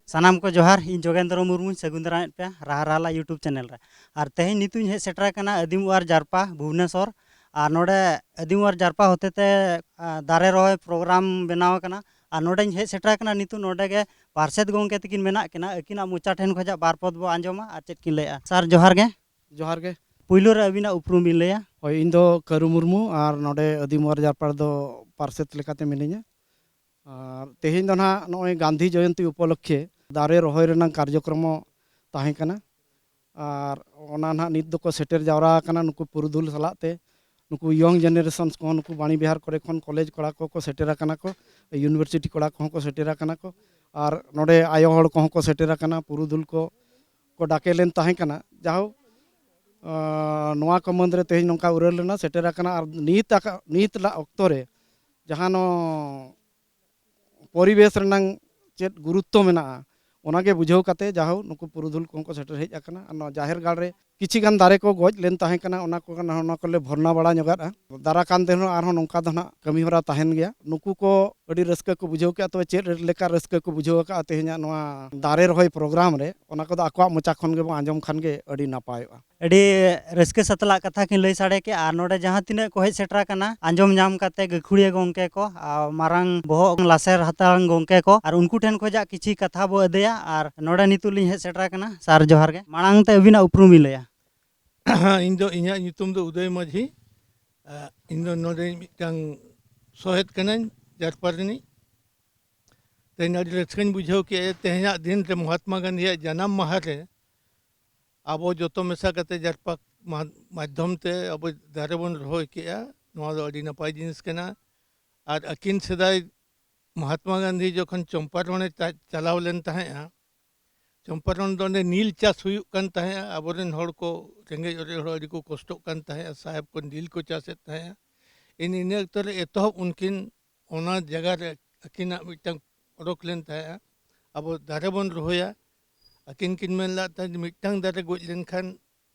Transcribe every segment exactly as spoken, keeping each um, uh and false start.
ᱥᱟᱱᱟᱢ ᱠᱚ ᱡᱚᱦᱟᱨ, ᱤᱧ ᱡᱳᱜᱮᱱᱫᱨᱚ ᱢᱩᱨᱢᱩᱧ ᱥᱟᱹᱜᱩᱱ ᱫᱟᱨᱟᱢᱮᱫ ᱯᱮᱭᱟ ᱨᱟᱦᱟ ᱨᱟᱦᱞᱟ YouTube ᱪᱮᱱᱮᱞ ᱨᱮ᱾ ᱟᱨ ᱛᱮᱦᱮᱧ ᱱᱤᱛᱚᱜ ᱤᱧ ᱦᱮᱡ ᱥᱮᱴᱮᱨ ᱟᱠᱟᱱᱟ ᱟᱹᱫᱤᱢ ᱚᱣᱟᱨ ᱡᱟᱨᱯᱟ ᱵᱷᱩᱵᱽᱱᱮᱥᱚᱨ᱾ ᱟᱨ ᱱᱚᱰᱮ ᱟᱹᱫᱤᱢ ᱚᱣᱟᱨ ᱡᱟᱨᱯᱟ ᱦᱚᱛᱮᱛᱮ, ᱟ, ᱫᱟᱨᱮ ᱨᱚᱦᱚᱭ ᱯᱨᱳᱜᱨᱟᱢ ᱵᱮᱱᱟᱣ ᱟᱠᱟᱱᱟ᱾ ᱟᱨ ᱱᱚᱰᱮᱧ ᱦᱮᱡ ᱥᱮᱴᱮᱨ ᱟᱠᱟᱱᱟ, ᱱᱤᱛᱚᱜ ᱱᱚᱰᱮ ᱜᱮ ᱯᱟᱨᱥᱮᱛ ᱜᱚᱢᱠᱮ ᱛᱟᱹᱠᱤᱱ ᱢᱮᱱᱟᱜ ᱠᱤᱱᱟ, ᱟᱹᱠᱤᱱᱟᱜ ᱢᱚᱪᱟ ᱴᱷᱮᱱ ᱠᱷᱚᱱᱟᱜ ᱵᱟᱨ ᱯᱚᱫ ᱵᱚ ᱟᱸᱡᱚᱢᱟ ᱟᱨ ᱪᱮᱫ ᱠᱤᱱ ᱞᱟᱹᱭᱮᱫᱼᱟ᱾ ᱥᱟᱨ, ᱡᱚᱦᱟᱨ ᱜᱮ᱾ ᱡᱚᱦᱟᱨ ᱜᱮ᱾ ᱯᱩᱭᱞᱩ ᱨᱮ ᱟᱹᱵᱤᱱᱟᱜ ᱩᱯᱨᱩᱢ ᱵᱤᱱ ᱞᱟᱹᱭᱟ᱾ ᱦᱳᱭ, ᱤᱧ ᱫᱚ ᱠᱟᱹᱨᱩ ᱢᱩᱨᱢᱩ ᱟᱨ ᱱᱚᱰᱮ ᱟᱹᱫᱤᱢ ᱚᱣᱟᱨ ᱡᱟᱨᱯᱟ ᱨᱮᱫᱚ ᱯᱟᱨᱥᱮᱛ ᱞᱮᱠᱟᱛᱮ ᱢᱤᱱᱟᱹᱧᱟ᱾ ᱟᱨ ᱛᱮᱦᱮᱧ ᱫᱚ ᱱᱟᱦᱟᱜ ᱱᱚᱜᱼᱚᱭ ᱜᱟᱱᱫᱷᱤ ᱡᱚᱭᱚᱱᱛᱤ ᱩᱯᱚᱞᱚᱠᱠᱷᱮ ᱫᱟᱨᱮ ᱨᱚᱦᱚᱭ ᱨᱮᱱᱟᱜ ᱠᱟᱨᱡᱚᱠᱨᱚᱢ ᱛᱟᱦᱮᱸ ᱠᱟᱱᱟ᱾ ᱟᱨ ᱚᱱᱟ ᱱᱟᱦᱟᱜ ᱱᱤᱛ ᱫᱚᱠᱚ ᱥᱮᱴᱮᱨ ᱡᱟᱣᱨᱟ ᱟᱠᱟᱱᱟ ᱱᱩᱠᱩ ᱯᱩᱨᱩᱫᱷᱩᱞ ᱥᱟᱞᱟᱜ ᱛᱮ᱾ ᱱᱩᱠᱩ young generations ᱠᱚᱦᱚᱸ ᱱᱩᱠᱩ ᱵᱟᱬᱤ ᱵᱤᱦᱟᱨ ᱠᱚᱨᱮ ᱠᱷᱚᱱ ᱠᱚᱞᱮᱡᱽ ᱠᱚᱲᱟ ᱠᱚᱠᱚ ᱥᱮᱴᱮᱨ ᱟᱠᱟᱱᱟ ᱠᱚ, ᱤᱭᱩᱱᱤᱵᱷᱟᱨᱥᱤᱴᱤ ᱠᱚᱲᱟ ᱠᱚᱦᱚᱸ ᱠᱚ ᱥᱮᱴᱮᱨ ᱟᱠᱟᱱᱟ ᱠᱚ, ᱟᱨ ᱱᱚᱰᱮ ᱟᱭᱳ ᱦᱚᱲ ᱠᱚᱦᱚᱸ ᱠᱚ ᱥᱮᱴᱮᱨ ᱟᱠᱟᱱᱟ, ᱯᱩᱨᱩᱫᱷᱩᱞ ᱠᱚ ᱠᱚ ᱰᱟᱠᱮ ᱞᱮᱱ ᱛᱟᱦᱮᱸ ᱠᱟᱱᱟ᱾ ᱡᱟᱦᱳᱠ, ᱟᱸ, ᱱᱚᱣᱟ ᱠᱚ ᱢᱟᱹᱱ ᱨᱮ ᱛᱮᱦᱮᱧ ᱱᱚᱝᱠᱟ ᱩᱨᱟᱹᱞ ᱨᱮᱱᱟᱜ ᱥᱮᱴᱮᱨ ᱟᱠᱟᱱᱟ᱾ ᱟᱨ ᱱᱤᱛ ᱟᱠᱟ-, ᱱᱤᱛ ᱞᱟ ᱚᱠᱛᱚ ᱨᱮ ᱡᱟᱦᱟᱸ ᱱᱚ ᱯᱚᱨᱤᱵᱮᱥ ᱨᱮᱱᱟᱝ ᱪᱮᱫ ᱜᱩᱨᱩᱛᱛᱚ ᱢᱮᱱᱟᱜᱼᱟ, ᱚᱱᱟᱜᱮ ᱵᱩᱡᱷᱟᱹᱣ ᱠᱟᱛᱮ ᱡᱟᱦᱳᱠ ᱱᱩᱠᱩ ᱯᱩᱨᱩᱫᱷᱩᱞ ᱠᱚᱦᱚᱸ ᱠᱚ ᱥᱮᱴᱮᱨ ᱦᱮᱡ ᱟᱠᱟᱱᱟ᱾ ᱟᱨ ᱱᱚᱣᱟ ᱡᱟᱦᱮᱨ ᱜᱟᱲ ᱨᱮ ᱠᱤᱪᱷᱤ ᱜᱟᱱ ᱫᱟᱨᱮ ᱠᱚ ᱜᱚᱡ ᱞᱮᱱ ᱛᱟᱦᱮᱸ ᱠᱟᱱᱟ, ᱚᱱᱟ ᱠᱚ, ᱚᱱᱟ ᱠᱚᱞᱮ ᱵᱷᱚᱨᱱᱟ ᱵᱟᱲᱟ ᱧᱚᱜᱟᱜᱼᱟ᱾ ᱫᱟᱨᱟ ᱠᱟᱱ ᱫᱤᱱ ᱦᱚᱸ ᱟᱨᱦᱚᱸ ᱱᱚᱝᱠᱟ ᱫᱚ ᱱᱟᱜ ᱠᱟᱹᱢᱤ ᱦᱚᱨᱟ ᱛᱟᱦᱮᱱ ᱜᱮᱭᱟ᱾ ᱱᱩᱠᱩ ᱠᱚ ᱟᱹᱰᱤ ᱨᱟᱹᱥᱠᱟᱹ ᱠᱚ ᱵᱩᱡᱷᱟᱹᱣ ᱠᱮᱜᱼᱟ᱾ ᱛᱚᱵᱮ ᱪᱮᱫ ᱞᱮᱠᱟ ᱨᱟᱹᱥᱠᱟᱹ ᱠᱚ ᱵᱩᱡᱷᱟᱹᱣ ᱟᱠᱟᱫᱼᱟ ᱛᱮᱦᱮᱧᱟᱜ ᱱᱚᱣᱟ ᱫᱟᱨᱮ ᱨᱚᱦᱚᱭ ᱯᱨᱳᱜᱨᱟᱢ ᱨᱮ, ᱚᱱᱟ ᱠᱚᱫᱚ ᱟᱠᱚᱣᱟᱜ ᱢᱚᱪᱟ ᱠᱷᱚᱱ ᱜᱮᱵᱚᱱ ᱟᱸᱡᱚᱢ ᱠᱷᱟᱱ ᱜᱮ ᱟᱹᱰᱤ ᱱᱟᱯᱟᱭᱚᱜᱼᱟ᱾ ᱟᱹᱰᱤ ᱨᱟᱹᱥᱠᱟᱹ ᱥᱟᱛᱞᱟᱜ ᱠᱟᱛᱷᱟ ᱠᱤᱱ ᱞᱟᱹᱭ ᱥᱟᱰᱮ ᱠᱮᱜᱼᱟ᱾ ᱟᱨ ᱱᱚᱰᱮ ᱡᱟᱦᱟᱸ ᱛᱤᱱᱟᱹᱜ ᱠᱚ ᱦᱮᱡ ᱥᱮᱴᱮᱨ ᱟᱠᱟᱱᱟ, ᱟᱸᱡᱚᱢ ᱧᱟᱢ ᱠᱟᱛᱮ ᱜᱟᱹᱠᱷᱩᱲᱤᱭᱟᱹ ᱜᱚᱢᱠᱮ ᱠᱚ, ᱟᱨ ᱢᱟᱨᱟᱝ ᱵᱚᱦᱚᱜ ᱞᱟᱥᱮᱨ ᱦᱟᱛᱟᱝ ᱜᱚᱢᱠᱮ ᱠᱚ, ᱟᱨ ᱩᱱᱠᱩ ᱴᱷᱮᱱ ᱠᱷᱚᱱᱟᱜ ᱠᱤᱪᱷᱤ ᱠᱟᱛᱷᱟ ᱵᱚ ᱟᱹᱫᱟᱹᱭᱟ᱾ ᱟᱨ ᱱᱚᱰᱮ ᱱᱤᱛᱚᱜ ᱞᱤᱧ ᱦᱮᱡ ᱥᱮᱴᱮᱨ ᱟᱠᱟᱱᱟ᱾ ᱥᱟᱨ, ᱡᱚᱦᱟᱨ ᱜᱮ᱾ ᱢᱟᱲᱟᱝ ᱛᱮ ᱟᱹᱵᱤᱱᱟᱜ ᱩᱯᱨᱩᱢ ᱵᱤᱱ ᱞᱟᱹᱭᱟ᱾ ᱤᱧ ᱫᱚ, ᱤᱧᱟᱹᱜ ᱧᱩᱛᱩᱢ ᱫᱚ ᱩᱫᱚᱭ ᱢᱟᱹᱡᱷᱤ᱾ ᱟᱸ, ᱤᱧ ᱫᱚ ᱱᱚᱰᱮ ᱢᱤᱫᱴᱟᱝ ᱥᱚᱦᱮᱫ ᱠᱟᱹᱱᱟᱹᱧ, ᱡᱟᱨᱯᱟ ᱨᱤᱱᱤᱡ᱾ ᱛᱮᱦᱮᱧ ᱟᱹᱰᱤ ᱨᱟᱹᱥᱠᱟᱹᱧ ᱵᱩᱡᱷᱟᱹᱣ ᱠᱮᱜᱼᱟ, ᱛᱮᱦᱮᱧᱟᱜ ᱫᱤᱱ ᱨᱮ ᱢᱚᱦᱟᱛᱢᱟ ᱜᱟᱱᱫᱷᱤᱭᱟᱜ ᱡᱟᱱᱟᱢ ᱢᱟᱦᱟ ᱨᱮ ᱟᱵᱚ ᱡᱚᱛᱚ ᱢᱮᱥᱟ ᱠᱟᱛᱮ ᱡᱟᱨᱯᱟ ᱢᱟ-, ᱢᱟᱫᱽᱫᱷᱚᱢ ᱛᱮ ᱟᱵᱚ ᱫᱟᱨᱮ ᱵᱚᱱ ᱨᱚᱦᱚᱭ ᱠᱮᱜᱼᱟ᱾ ᱱᱚᱣᱟ ᱫᱚ ᱟᱹᱰᱤ ᱱᱟᱯᱟᱭ ᱡᱤᱱᱤᱥ ᱠᱟᱱᱟ᱾ ᱟᱨ ᱟᱹᱠᱤᱱ ᱥᱮᱫᱟᱭ ᱢᱚᱦᱟᱛᱢᱟ ᱜᱟᱱᱫᱷᱤ ᱡᱚᱠᱷᱚᱱ ᱪᱚᱢᱯᱟᱨᱚᱱᱮ ᱪᱟ-, ᱪᱟᱞᱟᱣ ᱞᱮᱱ ᱛᱟᱦᱮᱸᱫᱼᱟ, ᱪᱚᱢᱯᱟᱨᱚᱱ ᱫᱚ ᱚᱸᱰᱮ ᱱᱤᱞ ᱪᱟᱥ ᱦᱩᱭᱩᱜ ᱠᱟᱱ ᱛᱟᱦᱮᱸᱫᱼᱟ᱾ ᱟᱵᱚᱨᱮᱱ ᱦᱚᱲ ᱠᱚ, ᱨᱮᱸᱜᱮᱡ ᱚᱨᱮᱡ ᱦᱚᱲ ᱟᱹᱰᱤ ᱠᱚ ᱠᱚᱥᱴᱚᱜ ᱠᱟᱱ ᱛᱟᱦᱮᱸᱫᱼᱟ, ᱥᱟᱦᱮᱵ ᱠᱚ ᱱᱤᱞ ᱠᱚ ᱪᱟᱥᱮᱫ ᱛᱟᱦᱮᱸᱫᱼᱟ᱾ ᱤᱱ ᱤᱱᱟᱹ ᱚᱠᱛᱚ ᱨᱮ ᱮᱛᱚᱦᱚᱵ ᱩᱱᱠᱤᱱ ᱚᱱᱟ ᱡᱟᱭᱜᱟ ᱨᱮ ᱟᱹᱠᱤᱱᱟᱜ ᱢᱤᱫᱴᱟᱝ ᱚᱰᱚᱠ ᱞᱮᱱ ᱛᱟᱦᱮᱸᱫᱼᱟ, ᱟᱵᱚ ᱫᱟᱨᱮ ᱵᱚᱱ ᱨᱚᱦᱚᱭᱟ᱾ ᱟᱹᱠᱤᱱ ᱠᱤᱱ ᱢᱮᱱ ᱞᱮᱫ ᱛᱟᱦᱮᱸᱫ, ᱢᱤᱫᱴᱟᱝ ᱫᱟᱨᱮ ᱜᱚᱡ ᱞᱮᱱᱠᱷᱟᱱ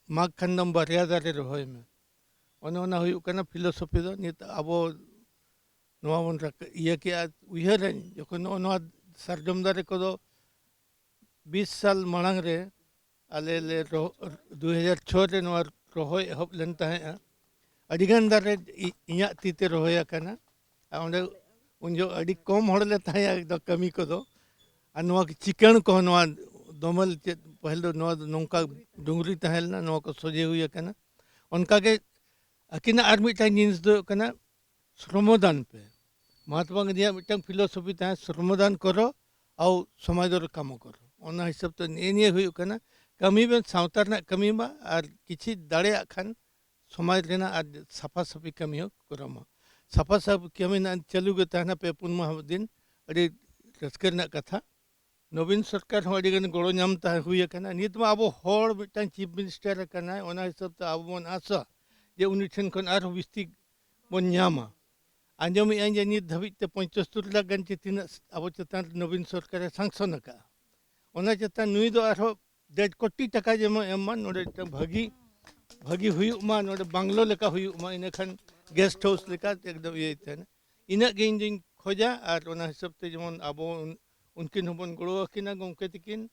ᱢᱟᱜᱽ ᱠᱷᱟᱱ ᱫᱚᱢ ᱵᱟᱨᱭᱟ ᱫᱟᱨᱮ ᱨᱚᱦᱚᱭ ᱢᱮ᱾ ᱚᱱᱮ ᱚᱱᱟ ᱦᱩᱭᱩᱜ ᱠᱟᱱᱟ ᱯᱷᱤᱞᱳᱥᱚᱯᱷᱤ ᱫᱚ᱾ ᱱᱤᱛ ᱟᱵᱚ ᱱᱚᱣᱟ ᱵᱚᱱ ᱨᱟᱠ-, ᱤᱭᱟᱹ ᱠᱮᱜᱼᱟ, ᱩᱭᱦᱟᱹᱨᱟᱹᱧ ᱡᱚᱠᱷᱚᱱ ᱱᱚᱜᱼᱚ ᱱᱚᱣᱟ ᱥᱟᱨᱡᱚᱢ ᱫᱟᱨᱮ ᱠᱚᱫᱚ ᱵᱤᱥ ᱥᱟᱞ ᱢᱟᱲᱟᱝ ᱨᱮ ᱟᱞᱮ ᱞᱮ ᱨᱚ-, ᱫᱩ ᱦᱟᱡᱟᱨ ᱪᱷᱚ ᱨᱮ ᱱᱚᱣᱟ ᱨᱚᱦᱚᱭ ᱮᱦᱚᱵ ᱞᱮᱱ ᱛᱟᱦᱮᱸᱫᱼᱟ᱾ ᱟᱹᱰᱤᱜᱟᱱ ᱫᱟᱨᱮ ᱤ-, ᱤᱧᱟᱹᱜ ᱛᱤ ᱛᱮ ᱨᱚᱦᱚᱭ ᱟᱠᱟᱱᱟ᱾ ᱟᱨ ᱚᱸᱰᱮ ᱩᱱ ᱡᱚᱦᱚᱜ ᱟᱹᱰᱤ ᱠᱚᱢ ᱦᱚᱲ ᱞᱮ ᱛᱟᱦᱮᱸᱫᱼᱟ ᱮᱠᱫᱚᱢ ᱠᱟᱹᱢᱤ ᱠᱚᱫᱚ᱾ ᱟᱨ ᱱᱚᱣᱟ ᱪᱤᱠᱟᱹᱬ ᱠᱚᱦᱚᱸ, ᱱᱚᱣᱟ ᱫᱚᱢᱮᱞ ᱪᱮᱫ, ᱯᱟᱹᱦᱤᱞ ᱫᱚ ᱱᱚᱣᱟ ᱫᱚ ᱱᱚᱝᱠᱟ ᱰᱩᱝᱨᱤ ᱛᱟᱦᱮᱸ ᱞᱮᱱᱟ, ᱱᱚᱣᱟ ᱠᱚ ᱥᱚᱡᱷᱮ ᱦᱩᱭ ᱟᱠᱟᱱᱟ᱾ ᱚᱱᱠᱟᱜᱮ ᱟᱹᱠᱤᱱᱟᱜ ᱟᱨ ᱢᱤᱫᱴᱟᱝ ᱡᱤᱱᱤᱥ ᱫᱚ ᱦᱩᱭᱩᱜ ᱠᱟᱱᱟ, ᱥᱨᱚᱢᱚᱫᱟᱱ ᱯᱮ᱾ ᱢᱚᱦᱟᱛᱢᱟ ᱜᱟᱱᱫᱷᱤᱭᱟᱜ ᱢᱤᱫᱴᱟᱝ ᱯᱷᱤᱞᱳᱥᱚᱯᱷᱤ ᱛᱟᱦᱮᱸ, ᱥᱨᱚᱢᱚᱫᱟᱱ ᱠᱚᱨᱚ ᱟᱨ ᱥᱚᱢᱟᱡᱽ ᱨᱮ ᱠᱟᱢᱚ ᱠᱚᱨᱚ᱾ ᱚᱱᱟ ᱦᱤᱥᱟᱹᱵ ᱛᱮ ᱱᱮᱜᱼᱮ ᱱᱤᱭᱟᱹ ᱦᱩᱭᱩᱜ ᱠᱟᱱᱟ, ᱠᱟᱹᱢᱤ ᱵᱮᱱ ᱥᱟᱶᱛᱟ ᱨᱮᱱᱟᱜ ᱠᱟᱹᱢᱤ ᱢᱟ, ᱟᱨ ᱠᱤᱪᱷᱤ ᱫᱟᱲᱮᱭᱟᱜ ᱠᱷᱟᱱ ᱥᱚᱢᱟᱡᱽ ᱨᱮᱱᱟᱜ ᱟᱨ ᱥᱟᱯᱷᱟ ᱥᱟᱹᱯᱷᱤ ᱠᱟᱹᱢᱤ ᱦᱚᱸ ᱠᱚᱨᱟᱣ ᱢᱟ᱾ ᱥᱟᱯᱷᱟ ᱥᱟᱹᱯᱷᱤ ᱠᱟᱹᱢᱤ ᱨᱮᱱᱟᱜ ᱪᱟᱹᱞᱩ ᱜᱮ ᱛᱟᱦᱮᱱᱟ ᱯᱮ ᱯᱩᱱ ᱢᱟᱦᱟ ᱫᱤᱱ, ᱟᱹᱰᱤ ᱨᱟᱹᱥᱠᱟᱹ ᱨᱮᱱᱟᱜ ᱠᱟᱛᱷᱟ᱾ ᱱᱚᱵᱤᱱ ᱥᱚᱨᱠᱟᱨ ᱦᱚᱸ ᱟᱹᱰᱤ ᱜᱟᱱ ᱜᱚᱲᱚ ᱧᱟᱢ ᱛᱟᱦᱮᱸ ᱦᱩᱭ ᱟᱠᱟᱱᱟ᱾ ᱱᱤᱛ ᱢᱟ ᱟᱵᱚ ᱦᱚᱲ ᱢᱤᱫᱴᱟᱝ ᱪᱤᱯ ᱢᱤᱱᱤᱥᱴᱟᱨ ᱟᱠᱟᱱᱟᱭ, ᱚᱱᱟ ᱦᱤᱥᱟᱹᱵ ᱛᱮ ᱟᱵᱚ ᱵᱚᱱ ᱟᱥᱟ ᱡᱮ ᱩᱱᱤ ᱴᱷᱮᱱ ᱠᱷᱚᱱ ᱟᱨᱦᱚᱸ ᱵᱤᱥᱛᱤ ᱵᱚᱱ ᱧᱟᱢᱟ᱾ ᱟᱸᱡᱚᱢᱮᱫ ᱟᱹᱧ ᱡᱮ ᱱᱤᱛ ᱫᱷᱟᱹᱵᱤᱡ ᱛᱮ ᱯᱚᱸᱪᱟᱛᱛᱳᱨ ᱞᱟᱠᱷ ᱜᱟᱱ ᱪᱮ ᱛᱤᱱᱟᱹᱜ ᱟᱵᱚ ᱪᱮᱛᱟᱱ ᱨᱮ ᱱᱚᱵᱤᱱ ᱥᱚᱨᱠᱟᱨᱮ ᱥᱟᱝᱥᱚᱱ ᱟᱠᱟᱫᱼᱟ᱾ ᱚᱱᱟ ᱪᱮᱛᱟᱱ ᱱᱩᱭ ᱫᱚ ᱟᱨᱦᱚᱸ ᱰᱮᱲ ᱠᱳᱴᱤ ᱴᱟᱠᱟ ᱡᱮᱢᱚᱱ ᱮᱢ ᱢᱟ, ᱱᱚᱰᱮ ᱢᱤᱫᱴᱟᱝ ᱵᱷᱟᱹᱜᱤ, ᱵᱷᱟᱹᱜᱤ ᱦᱩᱭᱩᱜ ᱢᱟ, ᱱᱚᱰᱮ ᱵᱟᱝᱞᱳ ᱞᱮᱠᱟ ᱦᱩᱭᱩᱜ ᱢᱟ, ᱤᱱᱟᱹᱠᱷᱟᱱ ᱜᱮᱥᱴ ᱦᱟᱣᱩᱥ ᱞᱮᱠᱟ ᱮᱠᱫᱚᱢ ᱤᱭᱟᱹᱭ ᱛᱟᱦᱮᱱᱟ᱾ ᱤᱱᱟᱹᱜ ᱜᱮ ᱤᱧ ᱫᱩᱧ ᱠᱷᱚᱡᱟ, ᱟᱨ ᱚᱱᱟ ᱦᱤᱥᱟᱹᱵ ᱛᱮ ᱡᱮᱢᱚᱱ ᱟᱵᱚ ᱩᱱ-, ᱩᱱᱠᱤᱱ ᱦᱚᱸᱵᱚᱱ ᱜᱚᱲᱚ ᱟᱹᱠᱤᱱᱟ ᱜᱚᱢᱠᱮ ᱛᱟᱹᱠᱤᱱ,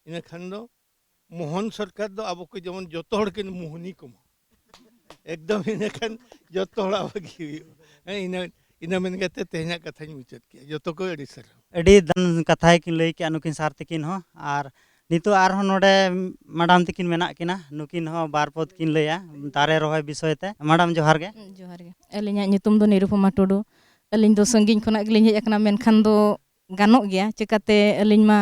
ᱤᱱᱟᱹᱠᱷᱟᱱ ᱫᱚ ᱢᱳᱦᱚᱱ ᱥᱚᱨᱠᱟᱨ ᱫᱚ ᱟᱵᱚ ᱠᱚ ᱡᱮᱢᱚᱱ ᱡᱚᱛᱚ ᱦᱚᱲ ᱠᱤᱱ ᱢᱳᱦᱱᱤ ᱠᱚᱢᱟ᱾ ᱮᱠᱫᱚᱢ ᱤᱱᱟᱹᱠᱷᱟᱱ ᱡᱚᱛᱚ ᱦᱚᱲᱟᱜ ᱵᱷᱟᱹᱜᱤ ᱦᱩᱭᱩᱜᱼᱟ᱾ ᱦᱮᱸ, ᱤᱱᱟᱹ, ᱤᱱᱟᱹ ᱢᱮᱱ ᱠᱟᱛᱮ ᱛᱮᱦᱮᱧᱟᱜ ᱠᱟᱛᱷᱟᱧ ᱢᱩᱪᱟᱹᱫ ᱠᱮᱜᱼᱟ᱾ ᱡᱚᱛᱚ ᱠᱚ ᱟᱹᱰᱤ ᱥᱟᱨᱦᱟᱣ᱾ ᱟᱹᱰᱤ ᱫᱟᱢ ᱠᱟᱛᱷᱟ ᱜᱮᱠᱤᱱ ᱞᱟᱹᱭ ᱠᱮᱜᱼᱟ ᱱᱩᱠᱤᱱ ᱥᱟᱨ ᱛᱟᱹᱠᱤᱱ ᱦᱚᱸ᱾ ᱟᱨ ᱱᱤᱛᱚᱜ ᱟᱨᱦᱚᱸ ᱱᱚᱰᱮ ᱢᱮᱰᱟᱢ ᱛᱟᱹᱠᱤᱱ ᱢᱮᱱᱟᱜ ᱠᱤᱱᱟ, ᱱᱩᱠᱤᱱ ᱦᱚᱸ ᱵᱟᱨ ᱯᱚᱫ ᱠᱤᱱ ᱞᱟᱹᱭᱟ ᱫᱟᱨᱮ ᱨᱚᱦᱚᱭ ᱵᱤᱥᱚᱭ ᱛᱮ᱾ ᱢᱮᱰᱟᱢ, ᱡᱚᱦᱟᱨ ᱜᱮ᱾ ᱦᱩᱸ, ᱡᱚᱦᱟᱨ ᱜᱮ᱾ ᱟᱹᱞᱤᱧᱟᱜ ᱧᱩᱛᱩᱢ ᱫᱚ ᱱᱤᱨᱩᱯᱚᱢᱟ ᱴᱩᱰᱩ᱾ ᱟᱹᱞᱤᱧ ᱫᱚ ᱥᱟᱺᱜᱤᱧ ᱠᱷᱚᱱᱟᱜ ᱜᱮᱞᱤᱧ ᱦᱮᱡ ᱟᱠᱟᱱᱟ, ᱢᱮᱱᱠᱷᱟᱱ ᱫᱚ ᱜᱟᱱᱚᱜ ᱜᱮᱭᱟ, ᱪᱤᱠᱟᱹᱛᱮ ᱟᱹᱞᱤᱧ ᱢᱟ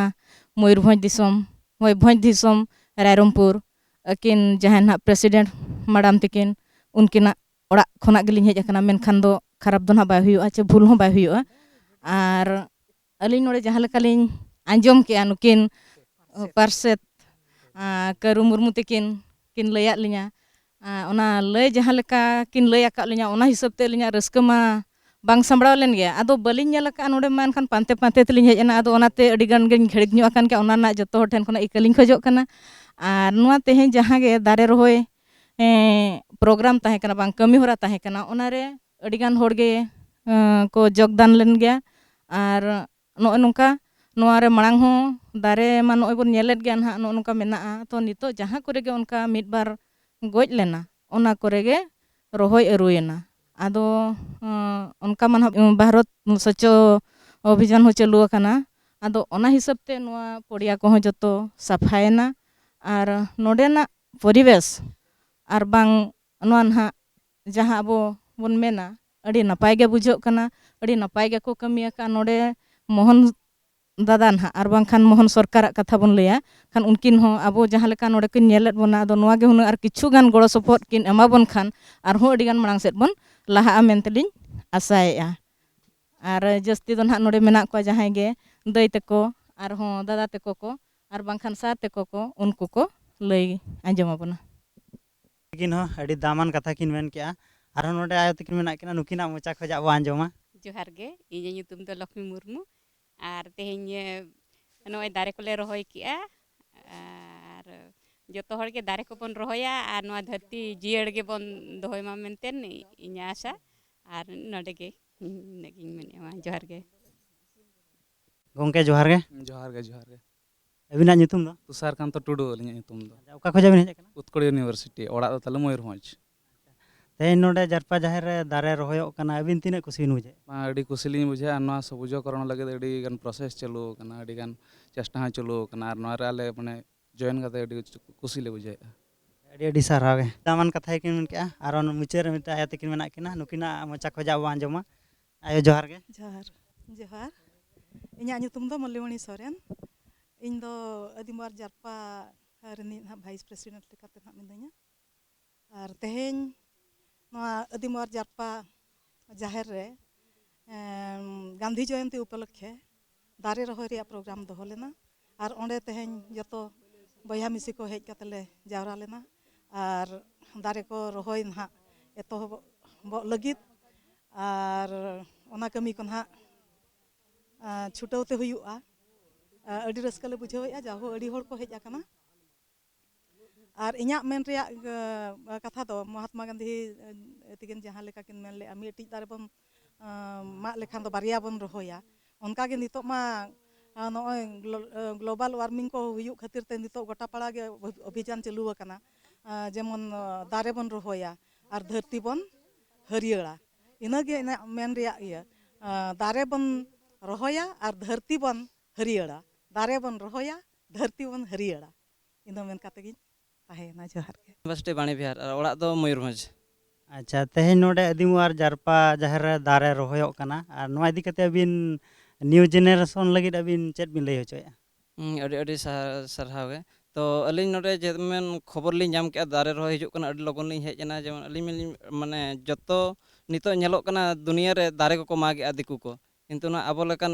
ᱢᱚᱭᱩᱨᱵᱷᱚᱸᱡᱽ ᱫᱤᱥᱚᱢ, ᱦᱳᱭ, ᱵᱷᱚᱸᱡᱽ ᱫᱤᱥᱚᱢ, ᱨᱟᱭᱨᱚᱝᱯᱩᱨ᱾ ᱟᱹᱠᱤᱱ ᱡᱟᱦᱟᱸᱭ ᱱᱟᱦᱟᱜ ᱯᱨᱮᱥᱤᱰᱮᱱᱴ ᱢᱮᱰᱟᱢ ᱛᱟᱹᱠᱤᱱ, ᱩᱱᱠᱤᱱᱟᱜ ᱚᱲᱟᱜ ᱠᱷᱚᱱᱟᱜ ᱜᱮᱞᱤᱧ ᱦᱮᱡ ᱟᱠᱟᱱᱟ, ᱢᱮᱱᱠᱷᱟᱱ ᱫᱚ ᱠᱷᱟᱨᱟᱯ ᱫᱚ ᱱᱟᱦᱟᱜ ᱵᱟᱭ ᱦᱩᱭᱩᱜᱼᱟ, ᱪᱮ ᱵᱷᱩᱞ ᱦᱚᱸ ᱵᱟᱭ ᱦᱩᱭᱩᱜᱼᱟ᱾ ᱟᱨ ᱟᱹᱞᱤᱧ ᱱᱚᱰᱮ ᱡᱟᱦᱟᱸ ᱞᱮᱠᱟᱞᱤᱧ ᱟᱸᱡᱚᱢ ᱠᱮᱜᱼᱟ, ᱱᱩᱠᱤᱱ ᱯᱟᱨᱥᱮᱛ, ᱟᱸ, ᱠᱟᱹᱨᱩ ᱢᱩᱨᱢᱩ ᱛᱟᱹᱠᱤᱱ ᱠᱤᱱ ᱞᱟᱹᱭᱟᱫ ᱞᱤᱧᱟ᱾ ᱟᱸ, ᱚᱱᱟ ᱞᱟᱹᱭ ᱡᱟᱦᱟᱸ ᱞᱮᱠᱟ ᱠᱤᱱ ᱞᱟᱹᱭ ᱟᱠᱟᱫ ᱞᱤᱧᱟ, ᱚᱱᱟ ᱦᱤᱥᱟᱹᱵ ᱛᱮ ᱟᱹᱞᱤᱧᱟᱜ ᱨᱟᱹᱥᱠᱟᱹ ᱢᱟ ᱵᱟᱝ ᱥᱟᱢᱵᱲᱟᱣ ᱞᱮᱱ ᱜᱮᱭᱟ᱾ ᱟᱫᱚ ᱵᱟᱹᱞᱤᱧ ᱧᱮᱞ ᱟᱠᱟᱫᱼᱟ ᱱᱚᱰᱮ ᱢᱟ, ᱮᱱᱠᱷᱟᱱ ᱯᱟᱱᱛᱮ ᱯᱟᱱᱛᱮ ᱛᱮᱞᱤᱧ ᱦᱮᱡ ᱮᱱᱟ᱾ ᱟᱫᱚ ᱚᱱᱟᱛᱮ ᱟᱹᱰᱤ ᱜᱟᱱ ᱜᱤᱧ ᱜᱷᱟᱹᱲᱤᱠ ᱧᱚᱜ ᱟᱠᱟᱱ ᱜᱮᱭᱟ, ᱚᱱᱟ ᱨᱮᱱᱟᱜ ᱡᱚᱛᱚ ᱦᱚᱲ ᱴᱷᱮᱱ ᱠᱷᱚᱱᱟᱜ ᱤᱠᱟᱹ ᱞᱤᱧ ᱠᱷᱚᱡᱚᱜ ᱠᱟᱱᱟ᱾ ᱟᱨ ᱱᱚᱣᱟ ᱛᱮᱦᱮᱧ ᱡᱟᱦᱟᱸ ᱜᱮ ᱫᱟᱨᱮ ᱨᱚᱦᱚᱭ, ᱮᱸ, ᱯᱨᱳᱜᱨᱟᱢ ᱛᱟᱦᱮᱸ ᱠᱟᱱᱟ, ᱵᱟᱝ ᱠᱟᱹᱢᱤ ᱦᱚᱨᱟ ᱛᱟᱦᱮᱸ ᱠᱟᱱᱟ, ᱚᱱᱟᱨᱮ ᱟᱹᱰᱤ ᱜᱟᱱ ᱦᱚᱲ ᱜᱮ, ᱮᱸ, ᱠᱚ ᱡᱳᱜᱽᱫᱟᱱ ᱞᱮᱱ ᱜᱮᱭᱟ᱾ ᱟᱨ ᱱᱚᱜᱼᱚ ᱱᱚᱝᱠᱟ ᱱᱚᱣᱟ ᱨᱮ ᱢᱟᱲᱟᱝ ᱦᱚᱸ ᱫᱟᱨᱮ ᱢᱟ ᱱᱚᱜᱼᱚᱭ ᱵᱚᱱ ᱧᱮᱞᱮᱫ ᱜᱮᱭᱟ ᱱᱟᱦᱟᱜ, ᱱᱚᱜᱼᱚ ᱱᱚᱝᱠᱟ ᱢᱮᱱᱟᱜᱼᱟ᱾ ᱛᱚ ᱱᱤᱛᱚᱜ ᱡᱟᱦᱟᱸ ᱠᱚᱨᱮ ᱜᱮ ᱚᱱᱠᱟ ᱢᱤᱫ ᱵᱟᱨ ᱜᱚᱡ ᱞᱮᱱᱟ, ᱚᱱᱟ ᱠᱚᱨᱮ ᱜᱮ ᱨᱚᱦᱚᱭ ᱟᱹᱨᱩᱭᱮᱱᱟ᱾ ᱟᱫᱚ ᱚᱱᱠᱟ ᱢᱟ ᱱᱟᱦᱟᱜ ᱵᱷᱟᱨᱚᱛ ᱥᱚᱪᱷᱚ ᱚᱵᱷᱤᱡᱟᱱ ᱦᱚᱸ ᱪᱟᱹᱞᱩ ᱟᱠᱟᱱᱟ᱾ ᱟᱫᱚ ᱚᱱᱟ ᱦᱤᱥᱟᱹᱵ ᱛᱮ ᱱᱚᱣᱟ ᱯᱚᱲᱤᱭᱟ ᱠᱚᱦᱚᱸ ᱡᱚᱛᱚ ᱥᱟᱯᱷᱟᱭᱮᱱᱟ᱾ ᱟᱨ ᱱᱚᱰᱮᱱᱟᱜ ᱯᱚᱨᱤᱵᱮᱥ ᱟᱨ ᱵᱟᱝ ᱱᱚᱣᱟ ᱱᱟᱦᱟᱜ ᱡᱟᱦᱟᱸ ᱟᱵᱚ ᱵᱚᱱ ᱢᱮᱱᱟ, ᱟᱹᱰᱤ ᱱᱟᱯᱟᱭ ᱜᱮ ᱵᱩᱡᱷᱟᱹᱜ ᱠᱟᱱᱟ, ᱟᱹᱰᱤ ᱱᱟᱯᱟᱭ ᱜᱮᱠᱚ ᱠᱟᱹᱢᱤ ᱟᱠᱟᱫᱼᱟ ᱱᱚᱰᱮ ᱢᱳᱦᱚᱱ ᱫᱟᱫᱟ ᱱᱟᱦᱟᱜ ᱟᱨ ᱵᱟᱝᱠᱷᱟᱱ ᱢᱳᱦᱚᱱ ᱥᱚᱨᱠᱟᱨᱟᱜ ᱠᱟᱛᱷᱟ ᱵᱚᱱ ᱞᱟᱹᱭᱟ, ᱠᱷᱟᱱ ᱩᱱᱠᱤᱱ ᱦᱚᱸ ᱟᱵᱚ ᱡᱟᱦᱟᱸ ᱞᱮᱠᱟ ᱱᱚᱰᱮ ᱠᱤᱱ ᱧᱮᱞᱮᱫ ᱵᱚᱱᱟ, ᱟᱫᱚ ᱱᱚᱣᱟ ᱜᱮ ᱦᱩᱱᱟᱹᱝ ᱟᱨ ᱠᱤᱪᱷᱩ ᱜᱟᱱ ᱜᱚᱲᱚ ᱥᱚᱯᱚᱦᱚᱫ ᱠᱤᱱ ᱮᱢᱟ ᱵᱚᱱ ᱠᱷᱟᱱ ᱟᱨᱦᱚᱸ ᱟᱹᱰᱤ ᱜᱟᱱ ᱢᱟᱲᱟᱝ ᱥᱮᱫ ᱵᱚᱱ ᱞᱟᱦᱟᱜᱼᱟ ᱢᱮᱱᱛᱮᱞᱤᱧ ᱟᱥᱟᱭᱮᱫᱼᱟ᱾ ᱟᱨ ᱡᱟᱹᱥᱛᱤ ᱫᱚ ᱱᱟᱦᱟᱜ ᱱᱚᱰᱮ ᱢᱮᱱᱟᱜ ᱠᱚᱣᱟ ᱡᱟᱦᱟᱸᱭ ᱜᱮ ᱫᱟᱹᱭ ᱛᱟᱠᱚ, ᱟᱨᱦᱚᱸ ᱫᱟᱫᱟ ᱛᱟᱠᱚ ᱠᱚ, ᱟᱨ ᱵᱟᱝᱠᱷᱟᱱ ᱥᱟᱨ ᱛᱟᱠᱚ ᱠᱚ, ᱩᱱᱠᱩ ᱠᱚ ᱞᱟᱹᱭ ᱟᱸᱡᱚᱢ ᱟᱵᱚᱱᱟ᱾ ᱛᱟᱹᱠᱤᱱ ᱦᱚᱸ ᱟᱹᱰᱤ ᱫᱟᱢᱟᱱ ᱠᱟᱛᱷᱟ ᱠᱤᱱ ᱢᱮᱱ ᱠᱮᱜᱼᱟ᱾ ᱟᱨᱦᱚᱸ ᱱᱚᱰᱮ ᱟᱭᱳ ᱛᱟᱹᱠᱤᱱ ᱢᱮᱱᱟᱜ ᱠᱤᱱᱟ, ᱱᱩᱠᱤᱱᱟᱜ ᱢᱚᱪᱟ ᱠᱷᱚᱱᱟᱜ ᱵᱚ ᱟᱸᱡᱚᱢᱟ᱾ ᱡᱚᱦᱟᱨ ᱜᱮ, ᱤᱧᱟᱹᱜ ᱧᱩᱛᱩᱢ ᱫᱚ ᱞᱚᱠᱷᱢᱤ ᱢᱩᱨᱢᱩ᱾ ᱟᱨ ᱛᱮᱦᱮᱧ, ᱮ, ᱱᱚᱜᱼᱚᱭ ᱫᱟᱨᱮ ᱠᱚᱞᱮ ᱨᱚᱦᱚᱭ ᱠᱮᱜᱼᱟ᱾ ᱟᱨ ᱡᱚᱛᱚ ᱦᱚᱲ ᱜᱮ ᱫᱟᱨᱮ ᱠᱚᱵᱚᱱ ᱨᱚᱦᱚᱭᱟ ᱟᱨ ᱱᱚᱣᱟ ᱫᱷᱟᱹᱨᱛᱤ ᱡᱤᱭᱟᱹᱲ ᱜᱮᱵᱚᱱ ᱫᱚᱦᱚᱭ ᱢᱟ ᱢᱮᱱᱛᱮ ᱤᱧᱟᱹᱜ ᱟᱥᱟ᱾ ᱟᱨ ᱱᱚᱰᱮ ᱜᱮ ᱤᱱᱟᱹᱜ ᱜᱤᱧ ᱢᱮᱱᱮᱫᱼᱟ, ᱢᱟ ᱡᱚᱦᱟᱨ ᱜᱮ᱾ ᱜᱚᱢᱠᱮ ᱡᱚᱦᱟᱨ ᱜᱮ᱾ ᱡᱚᱦᱟᱨ ᱜᱮ, ᱡᱚᱦᱟᱨ ᱜᱮ᱾ ᱟᱹᱵᱤᱱᱟᱜ ᱧᱩᱛᱩᱢ ᱫᱚ? ᱛᱩᱥᱟᱨ ᱠᱟᱱᱛᱚ ᱴᱩᱰᱩ ᱟᱹᱞᱤᱧᱟᱜ ᱧᱩᱛᱩᱢ ᱫᱚ᱾ ᱟᱪᱪᱷᱟ, ᱚᱠᱟ ᱠᱷᱚᱱᱟᱜ ᱵᱤᱱ ᱦᱮᱡ ᱟᱠᱟᱱᱟ? ᱩᱛᱠᱚᱲ ᱤᱭᱩᱱᱤᱵᱷᱟᱨᱥᱤᱴᱤ, ᱚᱲᱟᱜ ᱫᱚ ᱛᱟᱞᱮ ᱢᱚᱭᱩᱨᱵᱷᱚᱸᱡᱽ᱾ ᱛᱮᱦᱮᱧ ᱱᱚᱰᱮ ᱡᱟᱨᱯᱟ ᱡᱟᱦᱮᱨ ᱨᱮ ᱫᱟᱨᱮ ᱨᱚᱦᱚᱭᱚᱜ ᱠᱟᱱᱟ, ᱟᱹᱵᱤᱱ ᱛᱤᱱᱟᱹᱜ ᱠᱩᱥᱤ ᱵᱤᱱ ᱵᱩᱡᱷᱟᱹᱣᱮᱫᱼᱟ? ᱢᱟ, ᱟᱹᱰᱤ ᱠᱩᱥᱤ ᱞᱤᱧ ᱵᱩᱡᱷᱟᱹᱣᱟ᱾ ᱟᱨ ᱱᱚᱣᱟ ᱥᱚᱵᱩᱡᱚᱠᱚᱨᱚᱱ ᱞᱟᱹᱜᱤᱫ ᱟᱹᱰᱤ ᱜᱟᱱ ᱯᱨᱚᱥᱮᱥ ᱪᱟᱹᱞᱩ ᱟᱠᱟᱱᱟ, ᱟᱹᱰᱤ ᱜᱟᱱ ᱪᱮᱥᱴᱟ ᱦᱚᱸ ᱪᱟᱹᱞᱩ ᱟᱠᱟᱱᱟ᱾ ᱟᱨ ᱱᱚᱣᱟ ᱨᱮ ᱟᱞᱮ, ᱢᱟᱱᱮ, ᱡᱚᱭᱮᱱ ᱠᱟᱛᱮ ᱟᱹᱰᱤ ᱠᱩᱥᱤ ᱞᱮ ᱵᱩᱡᱷᱟᱹᱣᱮᱫᱼᱟ᱾ ᱟᱹᱰᱤ ᱟᱹᱰᱤ ᱥᱟᱨᱦᱟᱣ ᱜᱮ᱾ ᱫᱟᱢᱟᱱ ᱠᱟᱛᱷᱟ ᱜᱮᱠᱤᱱ ᱢᱮᱱ ᱠᱮᱜᱼᱟ᱾ ᱟᱨ ᱚᱱᱟ ᱢᱩᱪᱟᱹᱫ ᱨᱮ ᱢᱤᱫᱴᱟᱝ ᱟᱭᱳ ᱛᱟᱹᱠᱤᱱ ᱢᱮᱱᱟᱜ ᱠᱤᱱᱟ, ᱱᱩᱠᱤᱱᱟᱜ ᱢᱚᱪᱟ ᱠᱷᱚᱱᱟᱜ ᱵᱚ ᱟᱸᱡᱚᱢᱟ᱾ ᱟᱭᱳ, ᱡᱚᱦᱟᱨ ᱜᱮ᱾ ᱡᱚᱦᱟᱨ, ᱡᱚᱦᱟᱨ᱾ ᱤᱧᱟᱹᱜ ᱧᱩᱛᱩᱢ ᱫᱚ ᱢᱚᱞᱞᱤᱢᱚᱬᱤ ᱥᱚᱨᱮᱱ᱾ ᱤᱧ ᱫᱚ ᱟᱹᱫᱤᱢ ᱚᱣᱟᱨ ᱡᱟᱨᱯᱟ ᱨᱤᱱᱤᱡ ᱱᱟᱦᱟᱜ ᱵᱷᱟᱭᱤᱥ ᱯᱨᱮᱥᱤᱰᱮᱱᱴ ᱞᱮᱠᱟᱛᱮ ᱱᱟᱦᱟᱜ ᱢᱤᱱᱟᱹᱧᱟ᱾ ᱟᱨ ᱛᱮᱦᱮᱧ ᱱᱚᱣᱟ ᱟᱹᱫᱤᱢ ᱚᱣᱟᱨ ᱡᱟᱨᱯᱟ ᱡᱟᱦᱮᱨ ᱨᱮ, ᱮᱢ, ᱜᱟᱱᱫᱷᱤ ᱡᱚᱭᱚᱱᱛᱤ ᱩᱯᱚᱞᱚᱠᱠᱷᱮ ᱫᱟᱨᱮ ᱨᱚᱦᱚᱭ ᱨᱮᱭᱟᱜ ᱯᱨᱳᱜᱨᱟᱢ ᱫᱚᱦᱚ ᱞᱮᱱᱟ᱾ ᱟᱨ ᱚᱸᱰᱮ ᱛᱮᱦᱮᱧ ᱡᱚᱛᱚ ᱵᱚᱭᱦᱟ ᱢᱤᱥᱤ ᱠᱚ ᱦᱮᱡ ᱠᱟᱛᱮ ᱞᱮ ᱡᱟᱣᱨᱟ ᱞᱮᱱᱟ᱾ ᱟᱨ ᱫᱟᱨᱮ ᱠᱚ ᱨᱚᱦᱚᱭ ᱱᱟᱦᱟᱜ ᱮᱛᱚᱦᱚᱵᱚᱜ ᱞᱟᱹᱜᱤᱫ, ᱟᱨ ᱚᱱᱟ ᱠᱟᱹᱢᱤ ᱠᱚ ᱱᱟᱦᱟᱜ, ᱟ, ᱪᱷᱩᱴᱟᱹᱣ ᱛᱮ ᱦᱩᱭᱩᱜᱼᱟ᱾ ᱟ, ᱟᱹᱰᱤ ᱨᱟᱹᱥᱠᱟᱹ ᱞᱮ ᱵᱩᱡᱷᱟᱹᱣᱮᱫᱼᱟ, ᱡᱟᱦᱳ ᱟᱹᱰᱤ ᱦᱚᱲ ᱠᱚ ᱦᱮᱡ ᱟᱠᱟᱱᱟ᱾ ᱟᱨ ᱤᱧᱟᱹᱜ ᱢᱮᱱ ᱨᱮᱭᱟᱜ, ᱟ, ᱠᱟᱛᱷᱟ ᱫᱚ ᱢᱚᱦᱟᱛᱢᱟ ᱜᱟᱱᱫᱷᱤ, ᱟ, ᱛᱤᱠᱤᱱ ᱡᱟᱦᱟᱸ ᱞᱮᱠᱟ ᱠᱤᱱ ᱢᱮᱱ ᱞᱮᱫᱼᱟ, ᱢᱤᱫᱴᱤᱡ ᱫᱟᱨᱮ ᱵᱚᱱ, ᱟ, ᱢᱟᱜ ᱞᱮᱠᱷᱟᱱ ᱫᱚ ᱵᱟᱨᱭᱟ ᱵᱚᱱ ᱨᱚᱦᱚᱭᱟ᱾ ᱚᱱᱠᱟ ᱜᱮ ᱱᱤᱛᱚᱜ ᱢᱟ, ᱟᱨ ᱱᱚᱜᱼᱚᱭ ᱜᱞᱳ-, ᱮ, ᱜᱞᱳᱵᱟᱞ ᱣᱟᱨᱢᱤᱝ ᱠᱚ ᱦᱩᱭᱩᱜ ᱠᱷᱟᱹᱛᱤᱨ ᱛᱮ ᱱᱤᱛᱚᱜ ᱜᱚᱴᱟ ᱯᱟᱲᱟ ᱜᱮ ᱚᱵᱷᱤ-, ᱚᱵᱷᱤᱡᱟᱱ ᱪᱟᱹᱞᱩ ᱟᱠᱟᱱᱟ᱾ ᱟ, ᱡᱮᱢᱚᱱ, ᱟ, ᱫᱟᱨᱮ ᱵᱚᱱ ᱨᱚᱦᱚᱭᱟ ᱟᱨ ᱫᱷᱟᱹᱨᱛᱤ ᱵᱚᱱ ᱦᱟᱹᱨᱭᱟᱹᱲᱟ᱾ ᱤᱱᱟᱹᱜᱮ ᱤᱧᱟᱹᱜ ᱢᱮᱱ ᱨᱮᱭᱟᱜ ᱤᱭᱟᱹ᱾ ᱟ, ᱫᱟᱨᱮ ᱵᱚᱱ ᱨᱚᱦᱚᱭᱟ ᱟᱨ ᱫᱷᱟᱹᱨᱛᱤ ᱵᱚᱱ ᱦᱟᱹᱨᱭᱟᱹᱲᱟ᱾ ᱫᱟᱨᱮ ᱵᱚᱱ ᱨᱚᱦᱚᱭᱟ, ᱫᱷᱟᱹᱨᱛᱤ ᱵᱚᱱ ᱦᱟᱹᱨᱭᱟᱹᱲᱟ᱾ ᱤᱱᱟᱹ ᱢᱮᱱ ᱠᱟᱛᱮ ᱜᱤᱧ ᱛᱟᱦᱮᱸᱭᱮᱱᱟ᱾ ᱡᱚᱦᱟᱨ ᱜᱮ᱾ ᱤᱭᱩᱱᱤᱵᱷᱟᱨᱥᱤᱴᱤ ᱵᱟᱬᱤ ᱵᱤᱦᱟᱨ, ᱟᱨ ᱚᱲᱟᱜ ᱫᱚ ᱢᱚᱭᱩᱨᱵᱷᱚᱸᱡᱽ᱾ ᱟᱪᱪᱷᱟ, ᱛᱮᱦᱮᱧ ᱱᱚᱰᱮ ᱟᱹᱫᱤᱢ ᱟᱨ ᱡᱟᱨᱯᱟ ᱡᱟᱦᱮᱨ ᱨᱮ ᱫᱟᱨᱮ ᱨᱚᱦᱚᱭᱚᱜ ᱠᱟᱱᱟ, ᱟᱨ ᱱᱚᱣᱟ ᱤᱫᱤ ᱠᱟᱛᱮ ᱟᱹᱵᱤᱱ ᱱᱤᱭᱩ ᱡᱮᱱᱟᱨᱮᱥᱚᱱ ᱞᱟᱹᱜᱤᱫ ᱟᱹᱵᱤᱱ ᱪᱮᱫ ᱵᱤᱱ ᱞᱟᱹᱭ ᱦᱚᱪᱚᱭᱮᱫᱼᱟ? ᱦᱩᱸ, ᱟᱹᱰᱤ ᱟᱹᱰᱤ ᱥᱟ-, ᱥᱟᱨᱦᱟᱣ ᱜᱮ᱾ ᱛᱚ, ᱟᱹᱞᱤᱧ ᱱᱚᱰᱮ ᱡᱮᱢᱚᱱ ᱠᱷᱚᱵᱚᱨ ᱞᱤᱧ ᱧᱟᱢ ᱠᱮᱜᱼᱟ, ᱫᱟᱨᱮ ᱨᱚᱦᱚᱭ ᱦᱤᱡᱩᱜ ᱠᱟᱱᱟ, ᱟᱹᱰᱤ ᱞᱚᱜᱚᱱ ᱞᱤᱧ ᱦᱮᱡ ᱮᱱᱟ᱾ ᱡᱮᱢᱚᱱ ᱟᱹᱞᱤᱧ ᱢᱟᱞᱤᱧ, ᱢᱟᱱᱮ, ᱡᱚᱛᱚ ᱱᱤᱛᱚᱜ ᱧᱮᱞᱚᱜ ᱠᱟᱱᱟ ᱫᱩᱱᱤᱭᱟᱹ ᱨᱮ ᱫᱟᱨᱮ ᱠᱚᱠᱚ ᱢᱟᱜᱮᱜᱼᱟ ᱫᱤᱠᱩ ᱠᱚ, ᱠᱤᱱᱛᱩ ᱱᱚᱣᱟ ᱟᱵᱚ ᱞᱮᱠᱟᱱ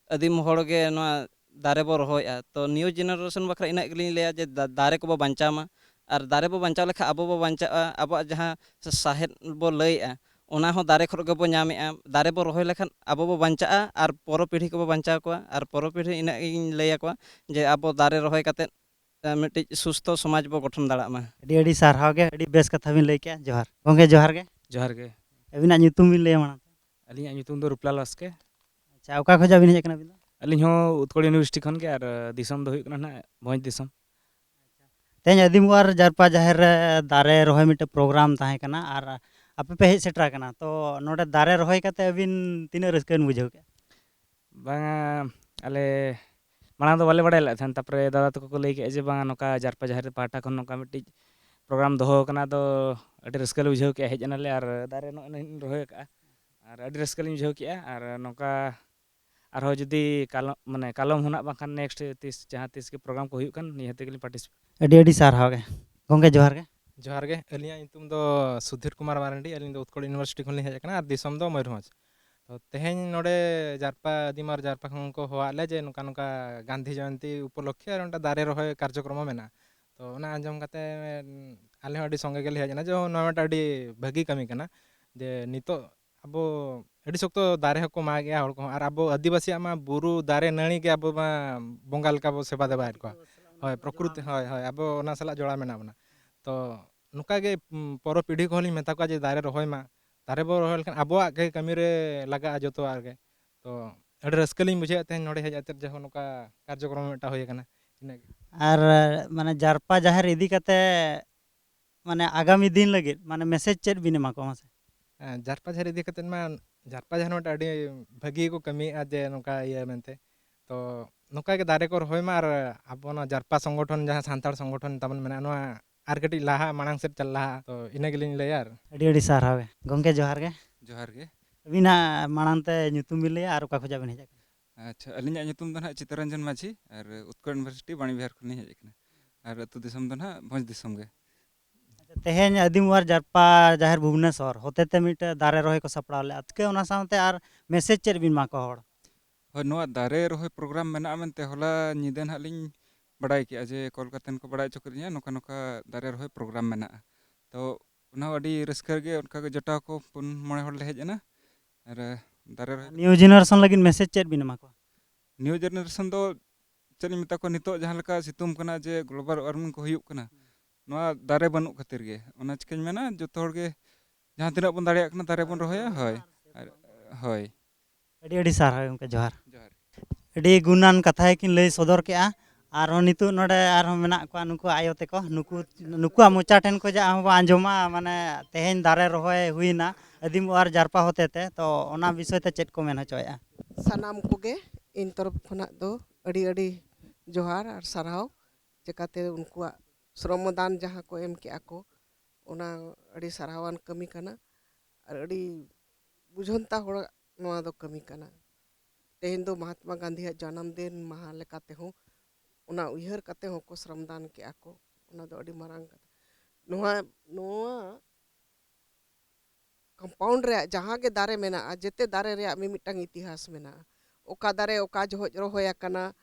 ᱟᱹᱫᱤᱢ ᱦᱚᱲ ᱜᱮ ᱱᱚᱣᱟ ᱫᱟᱨᱮ ᱵᱚ ᱨᱚᱦᱚᱭᱮᱜᱼᱟ᱾ ᱛᱚ, ᱱᱤᱭᱩ ᱡᱮᱱᱟᱨᱮᱥᱚᱱ ᱵᱟᱠᱷᱨᱟ ᱤᱱᱟᱹᱜ ᱜᱮᱞᱤᱧ ᱞᱟᱹᱭᱟ ᱡᱮ ᱫᱟ-, ᱫᱟᱨᱮ ᱠᱚᱵᱚ ᱵᱟᱧᱪᱟᱣ ᱢᱟ, ᱟᱨ ᱫᱟᱨᱮ ᱵᱚ ᱵᱟᱧᱪᱟᱣ ᱞᱮᱠᱷᱟᱱ ᱟᱵᱚ ᱵᱚ ᱵᱟᱧᱪᱟᱜᱼᱟ, ᱟᱵᱚᱣᱟᱜ ᱡᱟᱦᱟᱸ ᱥᱟ-, ᱥᱟᱦᱮᱫ ᱵᱚ ᱞᱟᱹᱭᱮᱜᱼᱟ, ᱚᱱᱟ ᱦᱚᱸ ᱫᱟᱨᱮ ᱠᱷᱚᱱ ᱜᱮᱵᱚ ᱧᱟᱢᱮᱜᱼᱟ᱾ ᱫᱟᱨᱮ ᱵᱚ ᱨᱚᱦᱚᱭ ᱞᱮᱠᱷᱟᱱ ᱟᱵᱚ ᱵᱚ ᱵᱟᱧᱪᱟᱜᱼᱟ ᱟᱨ ᱯᱚᱨᱚ ᱯᱤᱲᱦᱤ ᱠᱚᱵᱚ ᱵᱟᱧᱪᱟᱣ ᱠᱚᱣᱟ, ᱟᱨ ᱯᱚᱨᱚ ᱯᱤᱲᱦᱤ ᱤᱱᱟᱹᱜ ᱜᱤᱧ ᱞᱟᱹᱭ ᱟᱠᱚᱣᱟ ᱡᱮ ᱟᱵᱚ ᱫᱟᱨᱮ ᱨᱚᱦᱚᱭ ᱠᱟᱛᱮᱫ, ᱮ, ᱢᱤᱫᱴᱤᱡ ᱥᱩᱥᱛᱷᱚ ᱥᱚᱢᱟᱡᱽ ᱵᱚ ᱜᱚᱴᱷᱚᱱ ᱫᱟᱲᱮᱭᱟᱜ ᱢᱟ᱾ ᱟᱹᱰᱤ ᱟᱹᱰᱤ ᱥᱟᱨᱦᱟᱣ ᱜᱮ, ᱟᱹᱰᱤ ᱵᱮᱥ ᱠᱟᱛᱷᱟ ᱵᱤᱱ ᱞᱟᱹᱭ ᱠᱮᱜᱼᱟ᱾ ᱡᱚᱦᱟᱨ ᱜᱚᱝᱠᱮ, ᱡᱚᱦᱟᱨ ᱜᱮ᱾ ᱡᱚᱦᱟᱨ ᱜᱮ᱾ ᱟᱹᱵᱤᱱᱟᱜ ᱧᱩᱛᱩᱢ ᱵᱤᱱ ᱞᱟᱹᱭᱟ ᱢᱟᱲᱟᱝ? ᱟᱹᱞᱤᱧᱟᱜ ᱧᱩᱛᱩᱢ ᱫᱚ ᱨᱩᱯᱞᱟᱞ ᱵᱟᱥᱠᱮ᱾ ᱟᱪᱪᱷᱟ, ᱚᱠᱟ ᱠᱷᱚᱱᱟᱜ ᱵᱤᱱ ᱦᱮᱡ ᱟᱠᱟᱱᱟ ᱟᱹᱵᱤᱱ ᱫᱚ? ᱟᱹᱞᱤᱧ ᱦᱚᱸ ᱩᱛᱠᱚᱲ ᱤᱭᱩᱱᱤᱵᱷᱟᱨᱥᱤᱴᱤ ᱠᱷᱚᱱ ᱜᱮ, ᱟᱨ, ᱮ, ᱫᱤᱥᱚᱢ ᱫᱚ ᱦᱩᱭᱩᱜ ᱠᱟᱱᱟ ᱱᱟᱦᱟᱜ ᱵᱷᱚᱸᱡᱽ ᱫᱤᱥᱚᱢ᱾ ᱛᱮᱦᱮᱧ ᱟᱹᱫᱤᱢ ᱟᱨ ᱡᱟᱨᱯᱟ ᱡᱟᱦᱮᱨ ᱨᱮ ᱫᱟᱨᱮ ᱨᱚᱦᱚᱭ ᱢᱤᱫᱴᱮᱱ ᱯᱨᱳᱜᱨᱟᱢ ᱛᱟᱦᱮᱸ ᱠᱟᱱᱟ, ᱟᱨ ᱟᱯᱮ ᱯᱮ ᱦᱮᱡ ᱥᱮᱴᱮᱨ ᱟᱠᱟᱱᱟ, ᱛᱚ ᱱᱚᱰᱮ ᱫᱟᱨᱮ ᱨᱚᱦᱚᱭ ᱠᱟᱛᱮ ᱟᱹᱵᱤᱱ ᱛᱤᱱᱟᱹᱜ ᱨᱟᱹᱥᱠᱟᱹ ᱵᱤᱱ ᱵᱩᱡᱷᱟᱹᱣ ᱠᱮᱫᱼᱟ? ᱵᱟᱝᱟ, ᱟᱞᱮ ᱢᱟᱲᱟᱝ ᱫᱚ ᱵᱟᱞᱮ ᱵᱟᱲᱟᱭ ᱞᱮᱫ ᱛᱟᱦᱮᱱ, ᱛᱟᱨᱯᱚᱨᱮ ᱫᱟᱫᱟ ᱛᱟᱠᱚ ᱠᱚ ᱞᱟᱹᱭ ᱠᱮᱫᱼᱟ ᱡᱮ ᱵᱟᱝᱟ, ᱱᱚᱝᱠᱟ ᱡᱟᱨᱯᱟ ᱡᱟᱦᱮᱨ ᱯᱟᱦᱴᱟ ᱠᱷᱚᱱ ᱱᱚᱝᱠᱟ ᱢᱤᱫᱴᱤᱡ ᱯᱨᱳᱜᱨᱟᱢ ᱫᱚᱦᱚ ᱟᱠᱟᱱᱟ, ᱟᱫᱚ ᱟᱹᱰᱤ ᱨᱟᱹᱥᱠᱟᱹ ᱞᱮ ᱵᱩᱡᱷᱟᱹᱣ ᱠᱮᱫᱼᱟ, ᱦᱮᱡ ᱮᱱᱟᱞᱮ ᱟᱨ ᱫᱟᱨᱮ ᱱᱚᱜᱼᱚᱭ ᱞᱤᱧ ᱨᱚᱦᱚᱭ ᱟᱠᱟᱫᱼᱟ᱾ ᱟᱨ ᱟᱹᱰᱤ ᱨᱟᱹᱥᱠᱟᱹ ᱞᱤᱧ ᱵᱩᱡᱷᱟᱹᱣ ᱠᱮᱫᱼᱟ, ᱟᱨ ᱱᱚᱝᱠᱟ ᱟᱨᱦᱚᱸ ᱡᱩᱫᱤ ᱠᱟᱞᱚᱢ, ᱢᱟᱱᱮ, ᱠᱟᱞᱚᱢ ᱦᱚᱸ ᱱᱟᱜ ᱵᱟᱝᱠᱷᱟᱱ ᱱᱮᱠᱥᱴ ᱛᱤᱥ, ᱡᱟᱦᱟᱸ ᱛᱤᱥ ᱜᱮ ᱯᱨᱳᱜᱨᱟᱢ ᱠᱚ ᱦᱩᱭᱩᱜ ᱠᱷᱟᱱ, ᱱᱤᱦᱟᱹᱛ ᱜᱮᱞᱤᱧ ᱯᱟᱨᱴᱤᱥᱤᱯᱮᱴ᱾ ᱟᱹᱰᱤ ᱟᱹᱰᱤ ᱥᱟᱨᱦᱟᱣ ᱜᱮ᱾ ᱜᱚᱢᱠᱮ, ᱡᱚᱦᱟᱨ ᱜᱮ᱾ ᱡᱚᱦᱟᱨ ᱜᱮ, ᱟᱹᱞᱤᱧᱟᱜ ᱧᱩᱛᱩᱢ ᱫᱚ ᱥᱩᱫᱷᱤᱨ ᱠᱩᱢᱟᱨ ᱢᱟᱨᱟᱱᱰᱤ, ᱟᱹᱞᱤᱧ ᱫᱚ ᱩᱛᱠᱚᱲ ᱤᱭᱩᱱᱤᱵᱷᱟᱨᱥᱤᱴᱤ ᱠᱷᱚᱱ ᱞᱤᱧ ᱦᱮᱡ ᱟᱠᱟᱱᱟ ᱟᱨ ᱫᱤᱥᱚᱢ ᱫᱚ ᱢᱚᱭᱩᱨᱵᱷᱚᱸᱡᱽ᱾ ᱛᱚ, ᱛᱮᱦᱮᱧ ᱱᱚᱰᱮ ᱡᱟᱨᱯᱟ, ᱟᱹᱫᱤᱢ ᱟᱨ ᱡᱟᱨᱯᱟ ᱠᱷᱚᱱ ᱠᱚ ᱦᱚᱦᱚᱣᱟᱫ ᱞᱮᱭᱟ ᱡᱮ ᱱᱚᱝᱠᱟ ᱱᱚᱝᱠᱟ ᱜᱟᱱᱫᱷᱤ ᱡᱚᱭᱚᱱᱛᱤ ᱩᱯᱚᱞᱚᱠᱠᱷᱮ ᱟᱨ ᱢᱤᱫᱴᱟᱝ ᱫᱟᱨᱮ ᱨᱚᱦᱚᱭ ᱠᱟᱨᱡᱚᱠᱨᱚᱢ ᱢᱮᱱᱟᱜᱼᱟ᱾ ᱛᱚ, ᱚᱱᱟ ᱟᱸᱡᱚᱢ ᱠᱟᱛᱮ ᱟᱞᱮ ᱦᱚᱸ ᱟᱹᱰᱤ ᱥᱚᱸᱜᱮ ᱜᱮᱞᱮ ᱦᱮᱡ ᱮᱱᱟ ᱡᱮ ᱱᱚᱣᱟ ᱢᱤᱫᱴᱟᱝ ᱟᱹᱰᱤ ᱵᱷᱟᱹᱜᱤ ᱠᱟᱹᱢᱤ ᱠᱟᱱᱟ᱾ ᱡᱮ ᱱᱤᱛᱚᱜ ᱟᱵᱚ ᱟᱹᱰᱤ ᱥᱚᱠᱛᱚ ᱫᱟᱨᱮ ᱦᱚᱸᱠᱚ ᱢᱟᱜᱮᱜᱼᱟ ᱦᱚᱲ ᱠᱚᱦᱚᱸ, ᱟᱨ ᱟᱵᱚ ᱟᱹᱫᱤᱵᱟᱹᱥᱤᱭᱟᱜ ᱢᱟ ᱵᱩᱨᱩ ᱫᱟᱨᱮ ᱱᱟᱹᱲᱤ ᱜᱮ ᱟᱵᱚ ᱢᱟ ᱵᱚᱸᱜᱟ ᱞᱮᱠᱟ ᱵᱚ ᱥᱮᱵᱟ ᱫᱮᱵᱟᱭᱮᱫ ᱠᱚᱣᱟ᱾ ᱦᱳᱭ, ᱯᱨᱚᱠᱨᱤᱛᱤ, ᱦᱳᱭ, ᱦᱳᱭ, ᱟᱵᱚ ᱚᱱᱟ ᱥᱟᱞᱟᱜ ᱡᱚᱲᱟᱣ ᱢᱮᱱᱟᱜ ᱵᱚᱱᱟ᱾ ᱛᱚ, ᱱᱚᱝᱠᱟ ᱜᱮ, ᱩᱸ, ᱯᱚᱨᱚᱵᱽ ᱯᱤᱲᱦᱤ ᱠᱚᱦᱚᱸ ᱞᱤᱧ ᱢᱮᱛᱟ ᱠᱚᱣᱟ ᱡᱮ ᱫᱟᱨᱮ ᱨᱚᱦᱚᱭ ᱢᱟ, ᱫᱟᱨᱮ ᱵᱚ ᱨᱚᱦᱚᱭ ᱞᱮᱠᱷᱟᱱ ᱟᱵᱚᱣᱟᱜ ᱜᱮ ᱠᱟᱹᱢᱤ ᱨᱮ ᱞᱟᱜᱟᱜᱼᱟ ᱡᱚᱛᱚᱣᱟᱜ ᱨᱮᱜᱮ᱾ ᱛᱚ, ᱟᱹᱰᱤ ᱨᱟᱹᱥᱠᱟᱹ ᱞᱤᱧ ᱵᱩᱡᱷᱟᱹᱣᱮᱫ ᱛᱟᱦᱮᱸᱫ ᱱᱚᱰᱮ ᱦᱮᱡ ᱠᱟᱛᱮᱫ, ᱡᱟᱦᱟᱸ ᱱᱚᱝᱠᱟ ᱠᱟᱨᱡᱚᱠᱨᱚᱢ ᱢᱤᱫᱴᱟᱝ ᱦᱩᱭ ᱟᱠᱟᱱᱟ᱾ ᱤᱱᱟᱹᱜᱮ᱾ ᱟᱨ ᱢᱟᱱᱮ ᱡᱟᱨᱯᱟ ᱡᱟᱦᱮᱨ ᱤᱫᱤ ᱠᱟᱛᱮ ᱢᱟᱱᱮ ᱟᱜᱟᱢᱤ ᱫᱤᱱ ᱞᱟᱹᱜᱤᱫ ᱢᱟᱱᱮ ᱢᱮᱥᱮᱡᱽ ᱪᱮᱫ ᱵᱤᱱ ᱮᱢᱟ ᱠᱚᱣᱟ ᱢᱟᱥᱮ? ᱦᱮᱸ, ᱡᱟᱨᱯᱟ ᱡᱟᱦᱮᱨ ᱤᱫᱤ ᱠᱟᱛᱮᱫ ᱢᱟ, ᱡᱟᱨᱯᱟ ᱡᱟᱦᱮᱨ ᱢᱤᱫᱴᱟᱝ ᱟᱹᱰᱤ ᱵᱷᱟᱹᱜᱤ ᱜᱮᱠᱚ ᱠᱟᱹᱢᱤᱭᱮᱫᱼᱟ ᱡᱮ ᱱᱚᱝᱠᱟ ᱤᱭᱟᱹ ᱢᱮᱱᱛᱮ᱾ ᱛᱚ ᱱᱚᱝᱠᱟ ᱜᱮ ᱫᱟᱨᱮ ᱠᱚ ᱨᱚᱦᱚᱭ ᱢᱟ, ᱟᱨ ᱟᱵᱚ ᱱᱚᱣᱟ ᱡᱟᱨᱯᱟ ᱥᱚᱝᱜᱚᱴᱷᱚᱱ, ᱡᱟᱦᱟᱸ ᱥᱟᱱᱛᱟᱲ ᱥᱚᱝᱜᱚᱴᱷᱚᱱ ᱛᱟᱵᱚᱱ ᱢᱮᱱᱟᱜᱼᱟ, ᱱᱚᱣᱟ ᱟᱨ ᱠᱟᱹᱴᱤᱡ ᱞᱟᱦᱟ ᱢᱟᱲᱟᱝ ᱥᱮᱫ ᱪᱟᱞᱟᱜᱼᱟ᱾ ᱛᱚ ᱤᱱᱟᱹ ᱜᱮᱞᱤᱧ ᱞᱟᱹᱭᱟ᱾ ᱟᱨ ᱟᱹᱰᱤ ᱟᱹᱰᱤ ᱥᱟᱨᱦᱟᱣ ᱜᱮ ᱜᱚᱢᱠᱮ, ᱡᱚᱦᱟᱨ ᱜᱮ᱾ ᱡᱚᱦᱟᱨ ᱜᱮ᱾ ᱟᱹᱵᱤᱱᱟᱜ ᱢᱟᱲᱟᱝ ᱛᱮ ᱧᱩᱛᱩᱢ ᱵᱤᱱ ᱞᱟᱹᱭᱟ ᱟᱨ ᱚᱠᱟ ᱠᱷᱚᱱᱟᱜ ᱵᱤᱱ ᱦᱮᱡ ᱟᱠᱟᱱᱟ? ᱟᱪᱪᱷᱟ, ᱟᱹᱞᱤᱧᱟᱜ ᱧᱩᱛᱩᱢ ᱫᱚ ᱱᱟᱦᱟᱜ ᱪᱤᱛᱛᱚᱨᱚᱧᱡᱚᱱ ᱢᱟᱹᱡᱷᱤ, ᱟᱨ ᱩᱛᱠᱚᱞ ᱤᱭᱩᱱᱤᱵᱷᱟᱨᱥᱤᱴᱤ ᱵᱟᱬᱤ ᱵᱤᱦᱟᱨ ᱠᱷᱚᱱ ᱞᱤᱧ ᱦᱮᱡ ᱟᱠᱟᱱᱟ᱾ ᱟᱨ ᱟᱹᱛᱩ ᱫᱤᱥᱚᱢ ᱫᱚ ᱱᱟᱦᱟᱜ ᱵᱷᱚᱸᱡᱽ ᱫᱤᱥᱚᱢ ᱜᱮ᱾ ᱟᱪᱪᱷᱟ, ᱛᱮᱦᱮᱧ ᱟᱹᱫᱤᱢ ᱚᱣᱟᱨ ᱡᱟᱨᱯᱟ ᱡᱟᱦᱮᱨ ᱵᱷᱩᱵᱽᱱᱮᱥᱚᱨ ᱦᱚᱛᱮᱛᱮ ᱢᱤᱫᱴᱮᱱ ᱫᱟᱨᱮ ᱨᱚᱦᱚᱭ ᱠᱚ ᱥᱟᱯᱲᱟᱣ ᱞᱮᱫᱼᱟ, ᱟᱹᱛᱠᱟᱹ ᱚᱱᱟ ᱥᱟᱶᱛᱮ ᱟᱨ ᱢᱮᱥᱮᱡᱽ ᱪᱮᱫ ᱵᱤᱱ ᱮᱢᱟ ᱠᱚᱣᱟ ᱦᱚᱲ? ᱦᱳᱭ, ᱱᱚᱣᱟ ᱫᱟᱨᱮ ᱨᱚᱦᱚᱭ ᱯᱨᱳᱜᱨᱟᱢ ᱢᱮᱱᱟᱜᱼᱟ ᱢᱮᱱᱛᱮ ᱦᱚᱞᱟ ᱧᱤᱫᱟᱹ ᱱᱟᱦᱟᱜ ᱞᱤᱧ ᱵᱟᱰᱟᱭ ᱠᱮᱜᱼᱟ ᱡᱮ ᱠᱚᱞ ᱠᱟᱛᱮᱱ ᱠᱚ ᱵᱟᱲᱟᱭ ᱦᱚᱪᱚ ᱠᱮᱫ ᱞᱤᱧᱟ ᱱᱚᱝᱠᱟ ᱱᱚᱝᱠᱟ ᱫᱟᱨᱮ ᱨᱚᱦᱚᱭ ᱯᱨᱳᱜᱨᱟᱢ ᱢᱮᱱᱟᱜᱼᱟ᱾ ᱛᱚ ᱚᱱᱟ ᱦᱚᱸ ᱟᱹᱰᱤ ᱨᱟᱹᱥᱠᱟᱹ ᱨᱮᱜᱮ ᱚᱱᱠᱟ ᱜᱮ ᱡᱚᱴᱟᱣ ᱠᱚ ᱯᱩᱱ ᱢᱚᱬᱮ ᱦᱚᱲ ᱞᱮ ᱦᱮᱡ ᱮᱱᱟ᱾ ᱟᱨ ᱫᱟᱨᱮ ᱨᱚᱦᱚᱭ ᱱᱤᱭᱩ ᱡᱮᱱᱟᱨᱮᱥᱚᱱ ᱞᱟᱹᱜᱤᱫ ᱢᱮᱥᱮᱡᱽ ᱪᱮᱫ ᱵᱤᱱ ᱮᱢᱟ ᱠᱚᱣᱟ? ᱱᱤᱭᱩ ᱡᱮᱱᱟᱨᱮᱥᱚᱱ ᱫᱚ ᱪᱮᱫ ᱤᱧ ᱢᱮᱛᱟ ᱠᱚᱣᱟ, ᱱᱤᱛᱚᱜ ᱡᱟᱦᱟᱸ ᱞᱮᱠᱟ ᱥᱤᱛᱩᱝ ᱠᱟᱱᱟ, ᱡᱮ ᱜᱞᱳᱵᱟᱞ ᱳᱣᱟᱨᱢᱤᱝ ᱠᱚ ᱦᱩᱭᱩᱜ ᱠᱟᱱᱟ, ᱱᱚᱣᱟ ᱫᱟᱨᱮ ᱵᱟᱹᱱᱩᱜ ᱠᱷᱟᱹᱛᱤᱨ ᱜᱮ᱾ ᱚᱱᱟ ᱪᱤᱠᱟᱹᱧ ᱢᱮᱱᱟ, ᱡᱚᱛᱚ ᱦᱚᱲ ᱜᱮ ᱡᱟᱦᱟᱸ ᱛᱤᱱᱟᱹᱜ ᱵᱚᱱ ᱫᱟᱲᱮᱭᱟᱜ ᱠᱟᱱᱟ ᱫᱟᱨᱮ ᱵᱚᱱ ᱨᱚᱦᱚᱭᱟ᱾ ᱦᱳᱭ, ᱟᱨ, ᱦᱳᱭ᱾ ᱟᱹᱰᱤ ᱟᱹᱰᱤ ᱥᱟᱨᱦᱟᱣ ᱜᱚᱢᱠᱮ, ᱡᱚᱦᱟᱨ᱾ ᱡᱚᱦᱟᱨ᱾ ᱟᱹᱰᱤ ᱜᱩᱱᱟᱱ ᱠᱟᱛᱷᱟ ᱜᱮᱠᱤᱱ ᱞᱟᱹᱭ ᱥᱚᱫᱚᱨ ᱠᱮᱜᱼᱟ᱾ ᱟᱨᱦᱚᱸ ᱱᱤᱛᱚᱜ ᱱᱚᱰᱮ ᱟᱨᱦᱚᱸ ᱢᱮᱱᱟᱜ ᱠᱚᱣᱟ ᱱᱩᱠᱩ ᱟᱭᱳ ᱛᱟᱠᱚ, ᱱᱩᱠᱩ, ᱱᱩᱠᱩᱣᱟᱜ ᱢᱚᱪᱟ ᱴᱷᱮᱱ ᱠᱷᱚᱱᱟᱜ ᱦᱚᱸ ᱵᱚᱱ ᱟᱸᱡᱚᱢᱟ, ᱢᱟᱱᱮ ᱛᱮᱦᱮᱧ ᱫᱟᱨᱮ ᱨᱚᱦᱚᱭ ᱦᱩᱭᱱᱟ ᱟᱹᱫᱤᱢ ᱚᱣᱟᱨ ᱡᱟᱨᱯᱟ ᱦᱚᱛᱮ ᱛᱮ, ᱛᱚ ᱚᱱᱟ ᱵᱤᱥᱚᱭ ᱛᱮ ᱪᱮᱫ ᱠᱚ ᱢᱮᱱ ᱦᱚᱪᱚᱭᱮᱫᱼᱟ? ᱥᱟᱱᱟᱢ ᱠᱚᱜᱮ ᱤᱧ ᱛᱚᱨᱚᱯ ᱠᱷᱚᱱᱟᱜ ᱫᱚ ᱟᱹᱰᱤ ᱟᱹᱰᱤ ᱡᱚᱦᱟᱨ ᱟᱨ ᱥᱟᱨᱦᱟᱣ᱾ ᱪᱮᱠᱟᱛᱮ ᱩᱱᱠᱩᱣᱟᱜ ᱥᱨᱚᱢᱚᱫᱟᱱ ᱡᱟᱦᱟᱸ ᱠᱚ ᱮᱢ ᱠᱮᱜᱼᱟ ᱠᱚ, ᱚᱱᱟ ᱟᱹᱰᱤ ᱥᱟᱨᱦᱟᱣᱟᱱ ᱠᱟᱹᱢᱤ ᱠᱟᱱᱟ᱾ ᱟᱨ ᱟᱹᱰᱤ ᱵᱩᱡᱷᱚᱱᱛᱟ ᱦᱚᱲᱟᱜ ᱱᱚᱣᱟ ᱫᱚ ᱠᱟᱹᱢᱤ ᱠᱟᱱᱟ᱾ ᱛᱮᱦᱮᱧ ᱫᱚ ᱢᱚᱦᱟᱛᱢᱟ ᱜᱟᱱᱫᱷᱤᱭᱟᱜ ᱡᱟᱱᱟᱢ ᱫᱤᱱ ᱢᱟᱦᱟ ᱞᱮᱠᱟ ᱛᱮᱦᱚᱸ ᱚᱱᱟ ᱩᱭᱦᱟᱹᱨ ᱠᱟᱛᱮ ᱦᱚᱸᱠᱚ ᱥᱨᱚᱢᱫᱟᱱ ᱠᱮᱜᱼᱟ ᱠᱚ᱾ ᱚᱱᱟ ᱫᱚ ᱟᱹᱰᱤ ᱢᱟᱨᱟᱝ ᱠᱟᱛᱷᱟ᱾ ᱱᱚᱣᱟ, ᱱᱚᱣᱟ ᱠᱚᱢᱯᱟᱣᱩᱱᱰ ᱨᱮᱭᱟᱜ ᱡᱟᱦᱟᱸ ᱜᱮ ᱫᱟᱨᱮ ᱢᱮᱱᱟᱜᱼᱟ, ᱡᱮᱛᱮ ᱫᱟᱨᱮ ᱨᱮᱭᱟᱜ ᱢᱤᱢᱤᱫᱴᱟᱝ ᱤᱛᱤᱦᱟᱥ ᱢᱮᱱᱟᱜᱼᱟ᱾ ᱚᱠᱟ ᱫᱟᱨᱮ ᱚᱠᱟ ᱡᱚᱦᱚᱜ ᱨᱚᱦᱚᱭ ᱟᱠᱟᱱᱟ,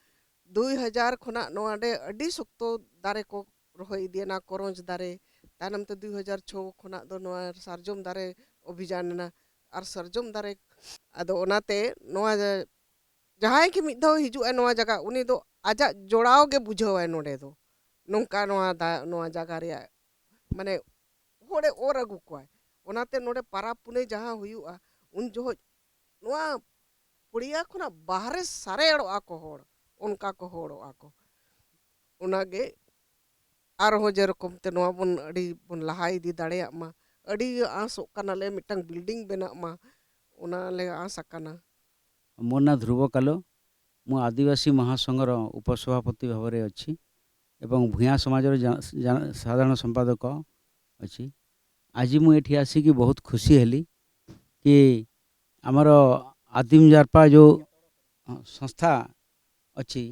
ᱫᱩᱭ ᱦᱟᱡᱟᱨ ᱠᱷᱚᱱᱟᱜ ᱱᱚᱣᱟ ᱰᱮ-, ᱟᱹᱰᱤ ᱥᱚᱠᱛᱚ ᱫᱟᱨᱮ ᱠᱚ ᱨᱚᱦᱚᱭ ᱤᱫᱤᱭᱟ, ᱱᱚᱣᱟ ᱠᱚᱨᱚᱸᱡᱽ ᱫᱟᱨᱮ᱾ ᱛᱟᱭᱱᱚᱢ ᱛᱮ ᱫᱩᱭ ᱦᱟᱡᱟᱨ ᱪᱷᱚ ᱠᱷᱚᱱᱟᱜ ᱫᱚ ᱱᱚᱣᱟ ᱥᱟᱨᱡᱚᱢ ᱫᱟᱨᱮ ᱚᱵᱷᱤᱡᱟᱱ ᱮᱱᱟ᱾ ᱟᱨ ᱥᱟᱨᱡᱚᱢ ᱫᱟᱨᱮ, ᱟᱫᱚ ᱚᱱᱟᱛᱮ ᱱᱚᱣᱟ ᱡᱟᱦᱟᱸᱭ ᱜᱮ ᱢᱤᱫ ᱫᱷᱟᱣ ᱦᱤᱡᱩᱜᱼᱟᱭ ᱱᱚᱣᱟ ᱡᱟᱭᱜᱟ, ᱩᱱᱤ ᱫᱚ ᱟᱡᱟᱜ ᱡᱚᱲᱟᱣ ᱜᱮ ᱵᱩᱡᱷᱟᱹᱣᱟᱭ ᱱᱚᱰᱮ ᱫᱚ᱾ ᱱᱚᱝᱠᱟ ᱱᱚᱣᱟ ᱫᱟ-, ᱱᱚᱣᱟ ᱡᱟᱭᱜᱟ ᱨᱮᱭᱟᱜ, ᱢᱟᱱᱮ, ᱦᱚᱲᱮ ᱚᱨ ᱟᱹᱜᱩ ᱠᱚᱣᱟᱭ᱾ ᱚᱱᱟᱛᱮ ᱱᱚᱰᱮ ᱯᱟᱨᱟᱵᱽ ᱯᱩᱱᱟᱹᱭ ᱡᱟᱦᱟᱸ ᱦᱩᱭᱩᱜᱼᱟ, ᱩᱱ ᱡᱚᱦᱚᱜ ᱱᱚᱣᱟ ᱯᱚᱲᱤᱭᱟ ᱠᱷᱚᱱᱟᱜ ᱵᱟᱦᱨᱮ ᱥᱟᱨᱮᱲᱚᱜᱼᱟ ᱠᱚ ᱦᱚᱲ, ᱚᱱᱠᱟ ᱠᱚ ᱦᱚᱲᱚᱜᱼᱟ ᱠᱚ᱾ ᱚᱱᱟᱜᱮ ᱟᱨᱦᱚᱸ ᱡᱮᱨᱚᱠᱚᱢ ᱛᱮ ᱱᱚᱣᱟ ᱵᱚᱱ ᱟᱹᱰᱤ ᱵᱚᱱ ᱞᱟᱦᱟ ᱤᱫᱤ ᱫᱟᱲᱮᱭᱟᱜ ᱢᱟ, ᱟᱹᱰᱤ ᱟᱸᱥᱚᱜ ᱠᱟᱱᱟᱞᱮ ᱢᱤᱫᱴᱟᱝ ᱵᱤᱞᱰᱤᱝ ᱵᱮᱱᱟᱜ ᱢᱟ, ᱚᱱᱟ ᱞᱮ ᱟᱸᱥ ᱟᱠᱟᱱᱟ᱾ ମୋ ନାଁ ଧ୍ରୁବ କାଲ। ମୁଁ ଆଦିବାସୀ ମହାସଂଘର ଉପସଭାପତି ଭାବରେ ଅଛି ଏବଂ ଭୂୟାଁ ସମାଜର ଜା- ଜା- ସାଧାରଣ ସମ୍ପାଦକ ଅଛି। ଆଜି ମୁଁ ଏଠି ଆସିକି ବହୁତ ଖୁସି ହେଲି କି ଆମର ଆଦିମ ଜାରପା ଯେଉଁ, ଅ, ସଂସ୍ଥା ଅଛି,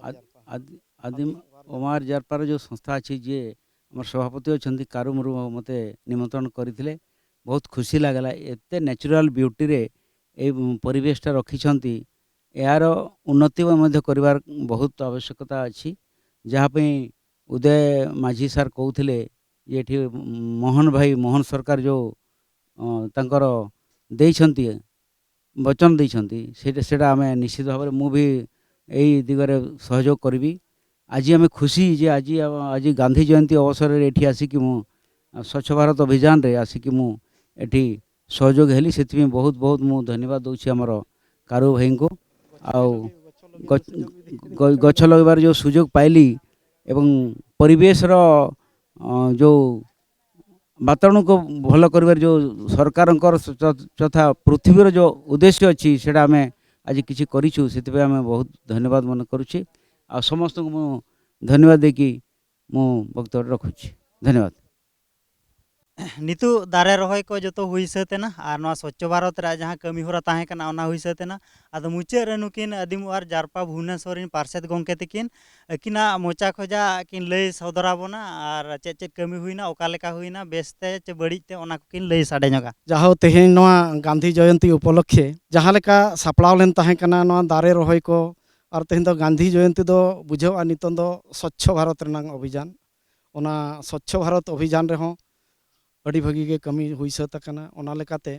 ଆଦ- ଆଦ- ଆଦିମ ଓମାର ଜାରପାର ଯେଉଁ ସଂସ୍ଥା ଅଛି, ଯିଏ ଆମର ସଭାପତି ଅଛନ୍ତି କାରୁ ମୁର୍ମୁ, ମୋତେ ନିମନ୍ତ୍ରଣ କରିଥିଲେ। ବହୁତ ଖୁସି ଲାଗିଲା। ଏତେ ନ୍ୟାଚୁରାଲ ବିୟୁଟିରେ ଏଇ ପରିବେଶଟା ରଖିଛନ୍ତି। ଏହାର ଉନ୍ନତି ମଧ୍ୟ କରିବାର ବହୁତ ଆବଶ୍ୟକତା ଅଛି। ଯାହା ପାଇଁ ଉଦୟ ମାଝୀ ସାର୍ କହୁଥିଲେ ଯେ ଏଠି ମୋହନ ଭାଇ, ମୋହନ ସରକାର ଯେଉଁ, ଅ, ତାଙ୍କର ଦେଇଛନ୍ତି, ବଚନ ଦେଇଛନ୍ତି, ସେଇଟା ସେଇଟା ଆମେ ନିଶ୍ଚିତ ଭାବରେ, ମୁଁ ବି ଏଇ ଦିଗରେ ସହଯୋଗ କରିବି। ଆଜି ଆମେ ଖୁସି ଯେ ଆଜି ଆଜି ଗାନ୍ଧୀ ଜୟନ୍ତୀ ଅବସରରେ ଏଠି ଆସିକି ମୁଁ, ଅ, ସ୍ୱଚ୍ଛ ଭାରତ ଅଭିଯାନରେ ଆସିକି ମୁଁ ଏଠି ସହଯୋଗ ହେଲି। ସେଥିପାଇଁ ବହୁତ ବହୁତ ମୁଁ ଧନ୍ୟବାଦ ଦେଉଛି ଆମର କାରୁ ଭାଇଙ୍କୁ। ଆଉ ଗ- ଗ- ଗଛ ଲଗାଇବାର ଯେଉଁ ସୁଯୋଗ ପାଇଲି ଏବଂ ପରିବେଶର, ଅ, ଯେଉଁ ବାତାବରଣକୁ ଭଲ କରିବାର ଯେଉଁ ସରକାରଙ୍କର ସ- ସ- ତଥା ପୃଥିବୀର ଯେଉଁ ଉଦ୍ଦେଶ୍ୟ ଅଛି, ସେଇଟା ଆମେ ଆଜି କିଛି କରିଛୁ। ସେଥିପାଇଁ ଆମେ ବହୁତ ଧନ୍ୟବାଦ ମନେ କରୁଛି। ଆଉ ସମସ୍ତଙ୍କୁ ମୁଁ ଧନ୍ୟବାଦ ଦେଇକି ମୁଁ ବକ୍ତବ୍ୟ ରଖୁଛି। ଧନ୍ୟବାଦ। ᱱᱤᱛᱚᱜ ᱫᱟᱨᱮ ᱨᱚᱦᱚᱭ ᱠᱚ ᱡᱚᱛᱚ ᱦᱩᱭ ᱥᱟᱹᱛ ᱮᱱᱟ ᱟᱨ ᱱᱚᱣᱟ ᱥᱚᱪᱪᱷᱚ ᱵᱷᱟᱨᱚᱛ ᱨᱮᱭᱟᱜ ᱡᱟᱦᱟᱸ ᱠᱟᱹᱢᱤ ᱦᱚᱨᱟ ᱛᱟᱦᱮᱸ ᱠᱟᱱᱟ, ᱚᱱᱟ ᱦᱩᱭ ᱥᱟᱹᱛ ᱮᱱᱟ᱾ ᱟᱫᱚ ᱢᱩᱪᱟᱹᱫ ᱨᱮ ᱱᱩᱠᱤᱱ ᱟᱹᱫᱤᱢ ᱚᱣᱟᱨ ᱡᱟᱨᱯᱟ ᱵᱷᱩᱵᱽᱱᱮᱥᱚᱨ ᱨᱮᱱ ᱯᱟᱨᱥᱮᱛ ᱜᱚᱢᱠᱮ ᱛᱟᱹᱠᱤᱱ ᱟᱹᱠᱤᱱᱟᱜ ᱢᱚᱪᱟ ᱠᱷᱚᱡᱟᱜ ᱠᱤᱱ ᱞᱟᱹᱭ ᱥᱚᱫᱚᱨ ᱟᱵᱚᱱᱟ ᱟᱨ ᱪᱮᱫ ᱪᱮᱫ ᱠᱟᱹᱢᱤ ᱦᱩᱭᱱᱟ, ᱚᱠᱟ ᱞᱮᱠᱟ ᱦᱩᱭᱱᱟ, ᱵᱮᱥ ᱛᱮ ᱪᱮ ᱵᱟᱹᱲᱤᱡ ᱛᱮ, ᱚᱱᱟ ᱠᱚᱠᱤᱱ ᱞᱟᱹᱭ ᱥᱟᱰᱮ ᱧᱚᱜᱟ᱾ ᱡᱟᱦᱳ, ᱛᱮᱦᱮᱧ ᱱᱚᱣᱟ ᱜᱟᱱᱫᱷᱤ ᱡᱚᱭᱚᱱᱛᱤ ᱩᱯᱚᱞᱚᱠᱠᱷᱮ ᱡᱟᱦᱟᱸ ᱞᱮᱠᱟ ᱥᱟᱯᱲᱟᱣ ᱞᱮᱱ ᱛᱟᱦᱮᱸ ᱠᱟᱱᱟ ᱱᱚᱣᱟ ᱫᱟᱨᱮ ᱨᱚᱦᱚᱭ ᱠᱚ, ᱟᱨ ᱛᱮᱦᱮᱧ ᱫᱚ ᱜᱟᱱᱫᱷᱤ ᱡᱚᱭᱚᱱᱛᱤ ᱫᱚ ᱵᱩᱡᱷᱟᱹᱜᱼᱟ ᱱᱤᱛᱚᱝ ᱫᱚ ᱥᱚᱪᱪᱷᱚ ᱵᱷᱟᱨᱚᱛ ᱨᱮᱱᱟᱝ ᱚᱵᱷᱤᱡᱟᱱ᱾ ᱚᱱᱟ ᱥᱚᱪᱪᱷᱚ ᱵᱷᱟᱨᱚᱛ ᱚᱵᱷᱤᱡᱟᱱ ᱨᱮᱦᱚᱸ ᱟᱹᱰᱤ ᱵᱷᱟᱹᱜᱤ ᱜᱮ ᱠᱟᱹᱢᱤ ᱦᱩᱭ ᱥᱟᱹᱛ ᱟᱠᱟᱱᱟ᱾ ᱚᱱᱟ ᱞᱮᱠᱟᱛᱮ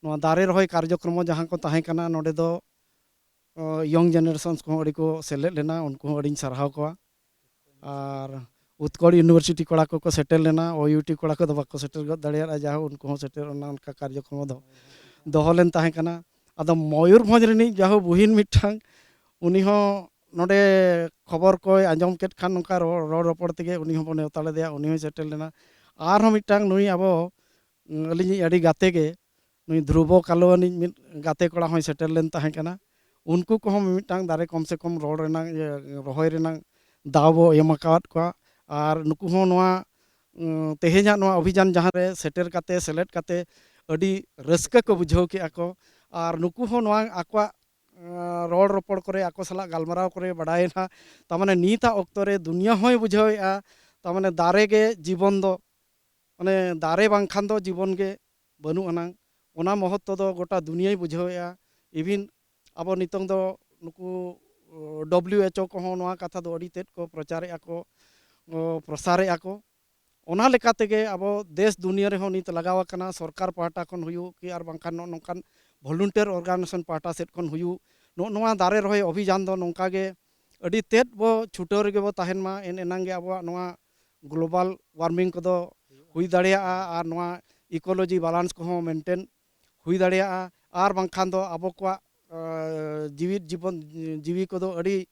ᱱᱚᱣᱟ ᱫᱟᱨᱮ ᱨᱚᱦᱚᱭ ᱠᱟᱨᱡᱚᱠᱨᱚᱢ ᱡᱟᱦᱟᱸ ᱠᱚ ᱛᱟᱦᱮᱸ ᱠᱟᱱᱟ, ᱱᱚᱰᱮ ᱫᱚ ᱤᱭᱚᱝ ᱡᱮᱱᱟᱨᱮᱥᱚᱱᱥ ᱠᱚᱦᱚᱸ ᱟᱹᱰᱤ ᱠᱚ ᱥᱮᱞᱮᱫ ᱞᱮᱱᱟ, ᱩᱱᱠᱩ ᱦᱚᱸ ᱟᱹᱰᱤᱧ ᱥᱟᱨᱦᱟᱣ ᱠᱚᱣᱟ᱾ ᱟᱨ ᱩᱛᱠᱚᱲ ᱤᱭᱩᱱᱤᱵᱷᱟᱨᱥᱤᱴᱤ ᱠᱚᱲᱟ ᱠᱚᱠᱚ ᱥᱮᱴᱮᱨ ᱞᱮᱱᱟ, ᱳᱭᱩᱴᱤ ᱠᱚᱲᱟ ᱠᱚᱫᱚ ᱵᱟᱠᱚ ᱥᱮᱴᱮᱨ ᱜᱚᱫ ᱫᱟᱲᱮᱭᱟᱫᱼᱟ, ᱡᱟᱦᱳ ᱩᱱᱠᱩ ᱦᱚᱸ ᱥᱮᱴᱮᱨ ᱚᱱᱟ ᱚᱱᱠᱟ ᱠᱟᱨᱡᱚᱠᱨᱚᱢ ᱫᱚ ᱫᱚᱦᱚ ᱞᱮᱱ ᱛᱟᱦᱮᱸ ᱠᱟᱱᱟ᱾ ᱟᱫᱚ ᱢᱚᱭᱩᱨᱵᱷᱚᱸᱡᱽ ᱨᱤᱱᱤᱡ ᱡᱟᱦᱳ ᱵᱩᱦᱤᱱ ᱢᱤᱫᱴᱟᱝ, ᱩᱱᱤ ᱦᱚᱸ ᱱᱚᱰᱮ ᱠᱷᱚᱵᱚᱨ ᱠᱚᱭ ᱟᱸᱡᱚᱢ ᱠᱮᱫ ᱠᱷᱟᱱ, ᱱᱚᱝᱠᱟ ᱨᱚᱲ, ᱨᱚᱲ ᱨᱚᱯᱚᱲ ᱛᱮᱜᱮ ᱩᱱᱤ ᱦᱚᱸᱵᱚ ᱱᱮᱣᱛᱟ ᱞᱮᱫᱮᱭᱟ, ᱩᱱᱤ ᱦᱚᱸᱭ ᱥᱮᱴᱮᱨ ᱞᱮᱱᱟ᱾ ᱟᱨᱦᱚᱸ ᱢᱤᱫᱴᱟᱝ ᱱᱩᱭ ᱟᱵᱚ, ᱩᱸ, ᱟᱹᱞᱤᱧᱤᱡ ᱟᱹᱰᱤ ᱜᱟᱛᱮ ᱜᱮ, ᱱᱩᱭ ᱫᱷᱨᱩᱵᱚ ᱠᱟᱞᱳᱣᱟᱱᱤᱡ ᱢᱤᱫ ᱜᱟᱛᱮ ᱠᱚᱲᱟ ᱦᱚᱸᱭ ᱥᱮᱴᱮᱨ ᱞᱮᱱ ᱛᱟᱦᱮᱸ ᱠᱟᱱᱟ᱾ ᱩᱱᱠᱩ ᱠᱚᱦᱚᱸ ᱢᱤᱢᱤᱫᱴᱟᱝ ᱫᱟᱨᱮ ᱠᱚᱢ ᱥᱮ ᱠᱚᱢ ᱨᱚᱲ ᱨᱮᱱᱟᱜ, ᱤᱭᱟᱹ, ᱨᱚᱦᱚᱭ ᱨᱮᱱᱟᱜ ᱫᱟᱣ ᱵᱚ ᱮᱢ ᱟᱠᱟᱣᱟᱫ ᱠᱚᱣᱟ᱾ ᱟᱨ ᱱᱩᱠᱩ ᱦᱚᱸ ᱱᱚᱣᱟ, ᱩᱸ, ᱛᱮᱦᱮᱧᱟᱜ ᱱᱚᱣᱟ ᱚᱵᱷᱤᱡᱟᱱ ᱡᱟᱦᱟᱸ ᱨᱮ ᱥᱮᱴᱮᱨ ᱠᱟᱛᱮ, ᱥᱮᱞᱮᱫ ᱠᱟᱛᱮ ᱟᱹᱰᱤ ᱨᱟᱹᱥᱠᱟᱹ ᱠᱚ ᱵᱩᱡᱷᱟᱹᱣ ᱠᱮᱜᱼᱟ ᱠᱚ᱾ ᱟᱨ ᱱᱩᱠᱩ ᱦᱚᱸ ᱱᱚᱣᱟ ᱟᱠᱚᱣᱟᱜ, ᱟᱸ, ᱨᱚᱲ ᱨᱚᱯᱚᱲ ᱠᱚᱨᱮ, ᱟᱠᱚ ᱥᱟᱞᱟᱜ ᱜᱟᱞᱢᱟᱨᱟᱣ ᱠᱚᱨᱮ ᱵᱟᱰᱟᱭᱮᱱᱟ᱾ ᱛᱟᱨᱢᱟᱱᱮ ᱱᱤᱛᱟᱜ ᱚᱠᱛᱚ ᱨᱮ ᱫᱩᱱᱤᱭᱟᱹ ᱦᱚᱸᱭ ᱵᱩᱡᱷᱟᱹᱣᱮᱫᱼᱟ, ᱛᱟᱨᱢᱟᱱᱮ ᱫᱟᱨᱮ ᱜᱮ ᱡᱤᱵᱚᱱ ᱫᱚ, ᱢᱟᱱᱮ ᱫᱟᱨᱮ ᱵᱟᱝᱠᱷᱟᱱ ᱫᱚ ᱡᱤᱵᱚᱱ ᱜᱮ ᱵᱟᱹᱱᱩᱜ ᱟᱱᱟᱝ᱾ ᱚᱱᱟ ᱢᱚᱦᱚᱛᱛᱚ ᱫᱚ ᱜᱚᱴᱟ ᱫᱩᱱᱤᱭᱟᱹᱭ ᱵᱩᱡᱷᱟᱹᱣᱮᱫᱼᱟ᱾ Even ᱟᱵᱚ ᱱᱤᱛᱚᱝ ᱫᱚ ᱱᱩᱠᱩ, ᱚ, W H O ᱠᱚᱦᱚᱸ ᱱᱚᱣᱟ ᱠᱟᱛᱷᱟ ᱫᱚ ᱟᱹᱰᱤ ᱛᱮᱫ ᱠᱚ ᱯᱨᱚᱪᱟᱨᱮᱫᱼᱟ ᱠᱚ, ᱚ, ᱯᱨᱚᱥᱟᱨᱮᱫᱼᱟ ᱠᱚ᱾ ᱚᱱᱟ ᱞᱮᱠᱟ ᱛᱮᱜᱮ ᱟᱵᱚ ᱫᱮᱥ ᱫᱩᱱᱤᱭᱟᱹ ᱨᱮᱦᱚᱸ ᱱᱤᱛ ᱞᱟᱜᱟᱣ ᱟᱠᱟᱱᱟ, ᱥᱚᱨᱠᱟᱨ ᱯᱟᱦᱴᱟ ᱠᱷᱚᱱ ᱦᱩᱭᱩᱜ ᱠᱤ ᱟᱨ ᱵᱟᱝᱠᱷᱟᱱ ᱱᱚᱜᱼᱚ ᱱᱚᱝᱠᱟᱱ volunteer organization ᱯᱟᱦᱴᱟ ᱥᱮᱫ ᱠᱷᱚᱱ ᱦᱩᱭᱩᱜ, ᱱᱚᱜᱼᱚ ᱱᱚᱣᱟ ᱫᱟᱨᱮ ᱨᱚᱦᱚᱭ ᱚᱵᱷᱤᱡᱟᱱ ᱫᱚ ᱱᱚᱝᱠᱟ ᱜᱮ ᱟᱹᱰᱤ ᱛᱮᱫ ᱵᱚ ᱪᱷᱩᱴᱟᱹᱣ ᱨᱮᱜᱮ ᱵᱚ ᱛᱟᱦᱮᱱ ᱢᱟ᱾ ᱮᱱ ᱮᱱᱟᱝ ᱜᱮ ᱟᱵᱚᱣᱟᱜ ᱱᱚᱣᱟ global warming ᱠᱚᱫᱚ ᱦᱩᱭ ᱫᱟᱲᱮᱭᱟᱜᱼᱟ ᱟᱨ ᱱᱚᱣᱟ ecology balance ᱠᱚᱦᱚᱸ maintain ᱦᱩᱭ ᱫᱟᱲᱮᱭᱟᱜᱼᱟ᱾ ᱟᱨ ᱵᱟᱝᱠᱷᱟᱱ ᱫᱚ ᱟᱵᱚ ᱠᱚᱣᱟᱜ, ᱟᱸ, ᱡᱤᱣᱤᱫ ᱡᱤᱵᱚᱱ, ᱡᱤᱣᱤ ᱠᱚᱫᱚ ᱟᱹᱰᱤ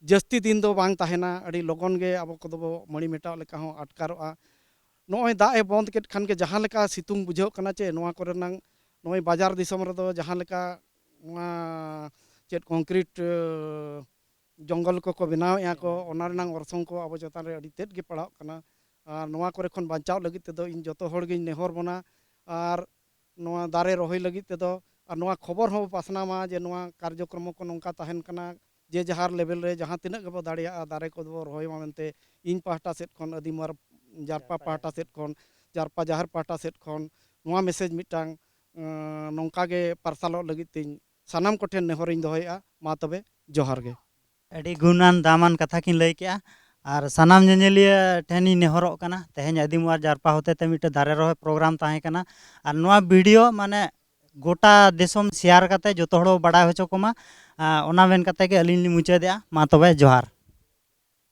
ᱡᱟᱹᱥᱛᱤ ᱫᱤᱱ ᱫᱚ ᱵᱟᱝ ᱛᱟᱦᱮᱱᱟ, ᱟᱹᱰᱤ ᱞᱚᱜᱚᱱ ᱜᱮ ᱟᱵᱚ ᱠᱚᱫᱚ ᱵᱚ ᱢᱟᱹᱲᱤ ᱢᱮᱴᱟᱣ ᱞᱮᱠᱟ ᱦᱚᱸ ᱟᱴᱠᱟᱨᱚᱜᱼᱟ᱾ ᱱᱚᱜᱼᱚᱭ ᱫᱟᱜ ᱮ ᱵᱚᱱᱫ ᱠᱮᱫ ᱠᱷᱟᱱ ᱜᱮ ᱡᱟᱦᱟᱸ ᱞᱮᱠᱟ ᱥᱤᱛᱩᱝ ᱵᱩᱡᱷᱟᱹᱜ ᱠᱟᱱᱟ ᱪᱮ, ᱱᱚᱣᱟ ᱠᱚᱨᱮᱱᱟᱝ ᱱᱚᱜᱼᱚᱭ ᱵᱟᱡᱟᱨ ᱫᱤᱥᱚᱢ ᱨᱮᱫᱚ ᱡᱟᱦᱟᱸ ᱞᱮᱠᱟ ᱱᱚᱣᱟ ᱪᱮᱫ concrete, ᱮ, ᱡᱚᱝᱜᱚᱞ ᱠᱚᱠᱚ ᱵᱮᱱᱟᱣᱮᱫᱼᱟ ᱠᱚ, ᱚᱱᱟ ᱨᱮᱱᱟᱝ ᱚᱨᱥᱚᱝ ᱠᱚ ᱟᱵᱚ ᱪᱮᱛᱟᱱ ᱨᱮ ᱟᱹᱰᱤ ᱛᱮᱫ ᱜᱮ ᱯᱟᱲᱟᱜ ᱠᱟᱱᱟ᱾ ᱟᱨ ᱱᱚᱣᱟ ᱠᱚᱨᱮ ᱠᱷᱚᱱ ᱵᱟᱧᱪᱟᱣ ᱞᱟᱹᱜᱤᱫ ᱛᱮᱫᱚ ᱤᱧ ᱡᱚᱛᱚ ᱦᱚᱲ ᱜᱤᱧ ᱱᱮᱦᱚᱨ ᱵᱚᱱᱟ᱾ ᱟᱨ ᱱᱚᱣᱟ ᱫᱟᱨᱮ ᱨᱚᱦᱚᱭ ᱞᱟᱹᱜᱤᱫ ᱛᱮᱫᱚ, ᱟᱨ ᱱᱚᱣᱟ ᱠᱷᱚᱵᱚᱨ ᱦᱚᱸ ᱯᱟᱥᱱᱟᱣ ᱢᱟ ᱡᱮ ᱱᱚᱣᱟ ᱠᱟᱨᱡᱚᱠᱨᱚᱢ ᱠᱚ ᱱᱚᱝᱠᱟ ᱛᱟᱦᱮᱱ ᱠᱟᱱᱟ, ᱡᱮ ᱡᱟᱦᱟᱨ level ᱨᱮ ᱡᱟᱦᱟᱸ ᱛᱤᱱᱟᱹᱜ ᱜᱮᱵᱚ ᱫᱟᱲᱮᱭᱟᱜᱼᱟ ᱫᱟᱨᱮ ᱠᱚᱫᱚ ᱵᱚ ᱨᱚᱦᱚᱭ ᱢᱟ ᱢᱮᱱᱛᱮ ᱤᱧ ᱯᱟᱦᱴᱟ ᱥᱮᱫ ᱠᱷᱚᱱ, ᱟᱹᱫᱤᱢ ᱟᱨ ᱡᱟᱨᱯᱟ ᱯᱟᱦᱴᱟ ᱥᱮᱫ ᱠᱷᱚᱱ, ᱡᱟᱨᱯᱟ ᱡᱟᱦᱮᱨ ᱯᱟᱦᱴᱟ ᱥᱮᱫ ᱠᱷᱚᱱ ᱱᱚᱣᱟ message ᱢᱤᱫᱴᱟᱝ, ᱟᱸ, ᱱᱚᱝᱠᱟ ᱜᱮ ᱯᱟᱨᱥᱟᱞᱚᱜ ᱞᱟᱹᱜᱤᱫ ᱛᱤᱧ ᱥᱟᱱᱟᱢ ᱠᱚᱴᱷᱮᱱ ᱱᱮᱦᱚᱨᱤᱧ ᱫᱚᱦᱚᱭᱮᱫᱼᱟ᱾ ᱢᱟ ᱛᱚᱵᱮ, ᱡᱚᱦᱟᱨ ᱜᱮ᱾ ᱟᱹᱰᱤ ᱜᱩᱱᱟᱱ ᱫᱟᱢᱟᱱ ᱠᱟᱛᱷᱟ ᱠᱤᱱ ᱞᱟᱹᱭ ᱠᱮᱜᱼᱟ᱾ ᱟᱨ ᱥᱟᱱᱟᱢ ᱧᱮᱧᱮᱞᱤᱭᱟᱹ ᱴᱷᱮᱱᱤᱧ ᱱᱮᱦᱚᱨᱚᱜ ᱠᱟᱱᱟ, ᱛᱮᱦᱮᱧ ᱟᱹᱫᱤᱢ ᱟᱨ ᱡᱟᱨᱯᱟ ᱦᱚᱛᱮ ᱛᱮ ᱢᱤᱫᱴᱮᱱ ᱫᱟᱨᱮ ᱨᱚᱦᱚᱭ program ᱛᱟᱦᱮᱸ ᱠᱟᱱᱟ, ᱟᱨ ᱱᱚᱣᱟ video ᱢᱟᱱᱮ ᱜᱚᱴᱟ ᱫᱤᱥᱚᱢ share ᱠᱟᱛᱮ ᱡᱚᱛᱚ ᱦᱚᱲ ᱵᱟᱲᱟᱭ ᱦᱚᱪᱚ ᱠᱚᱢᱟ᱾ ᱟᱨ ᱚᱱᱟ ᱢᱮᱱ ᱠᱟᱛᱮ ᱜᱮ ᱟᱹᱞᱤᱧ ᱞᱤᱧ ᱢᱩᱪᱟᱹᱫᱮᱜᱼᱟ᱾ ᱢᱟ ᱛᱚᱵᱮ, ᱡᱚᱦᱟᱨ᱾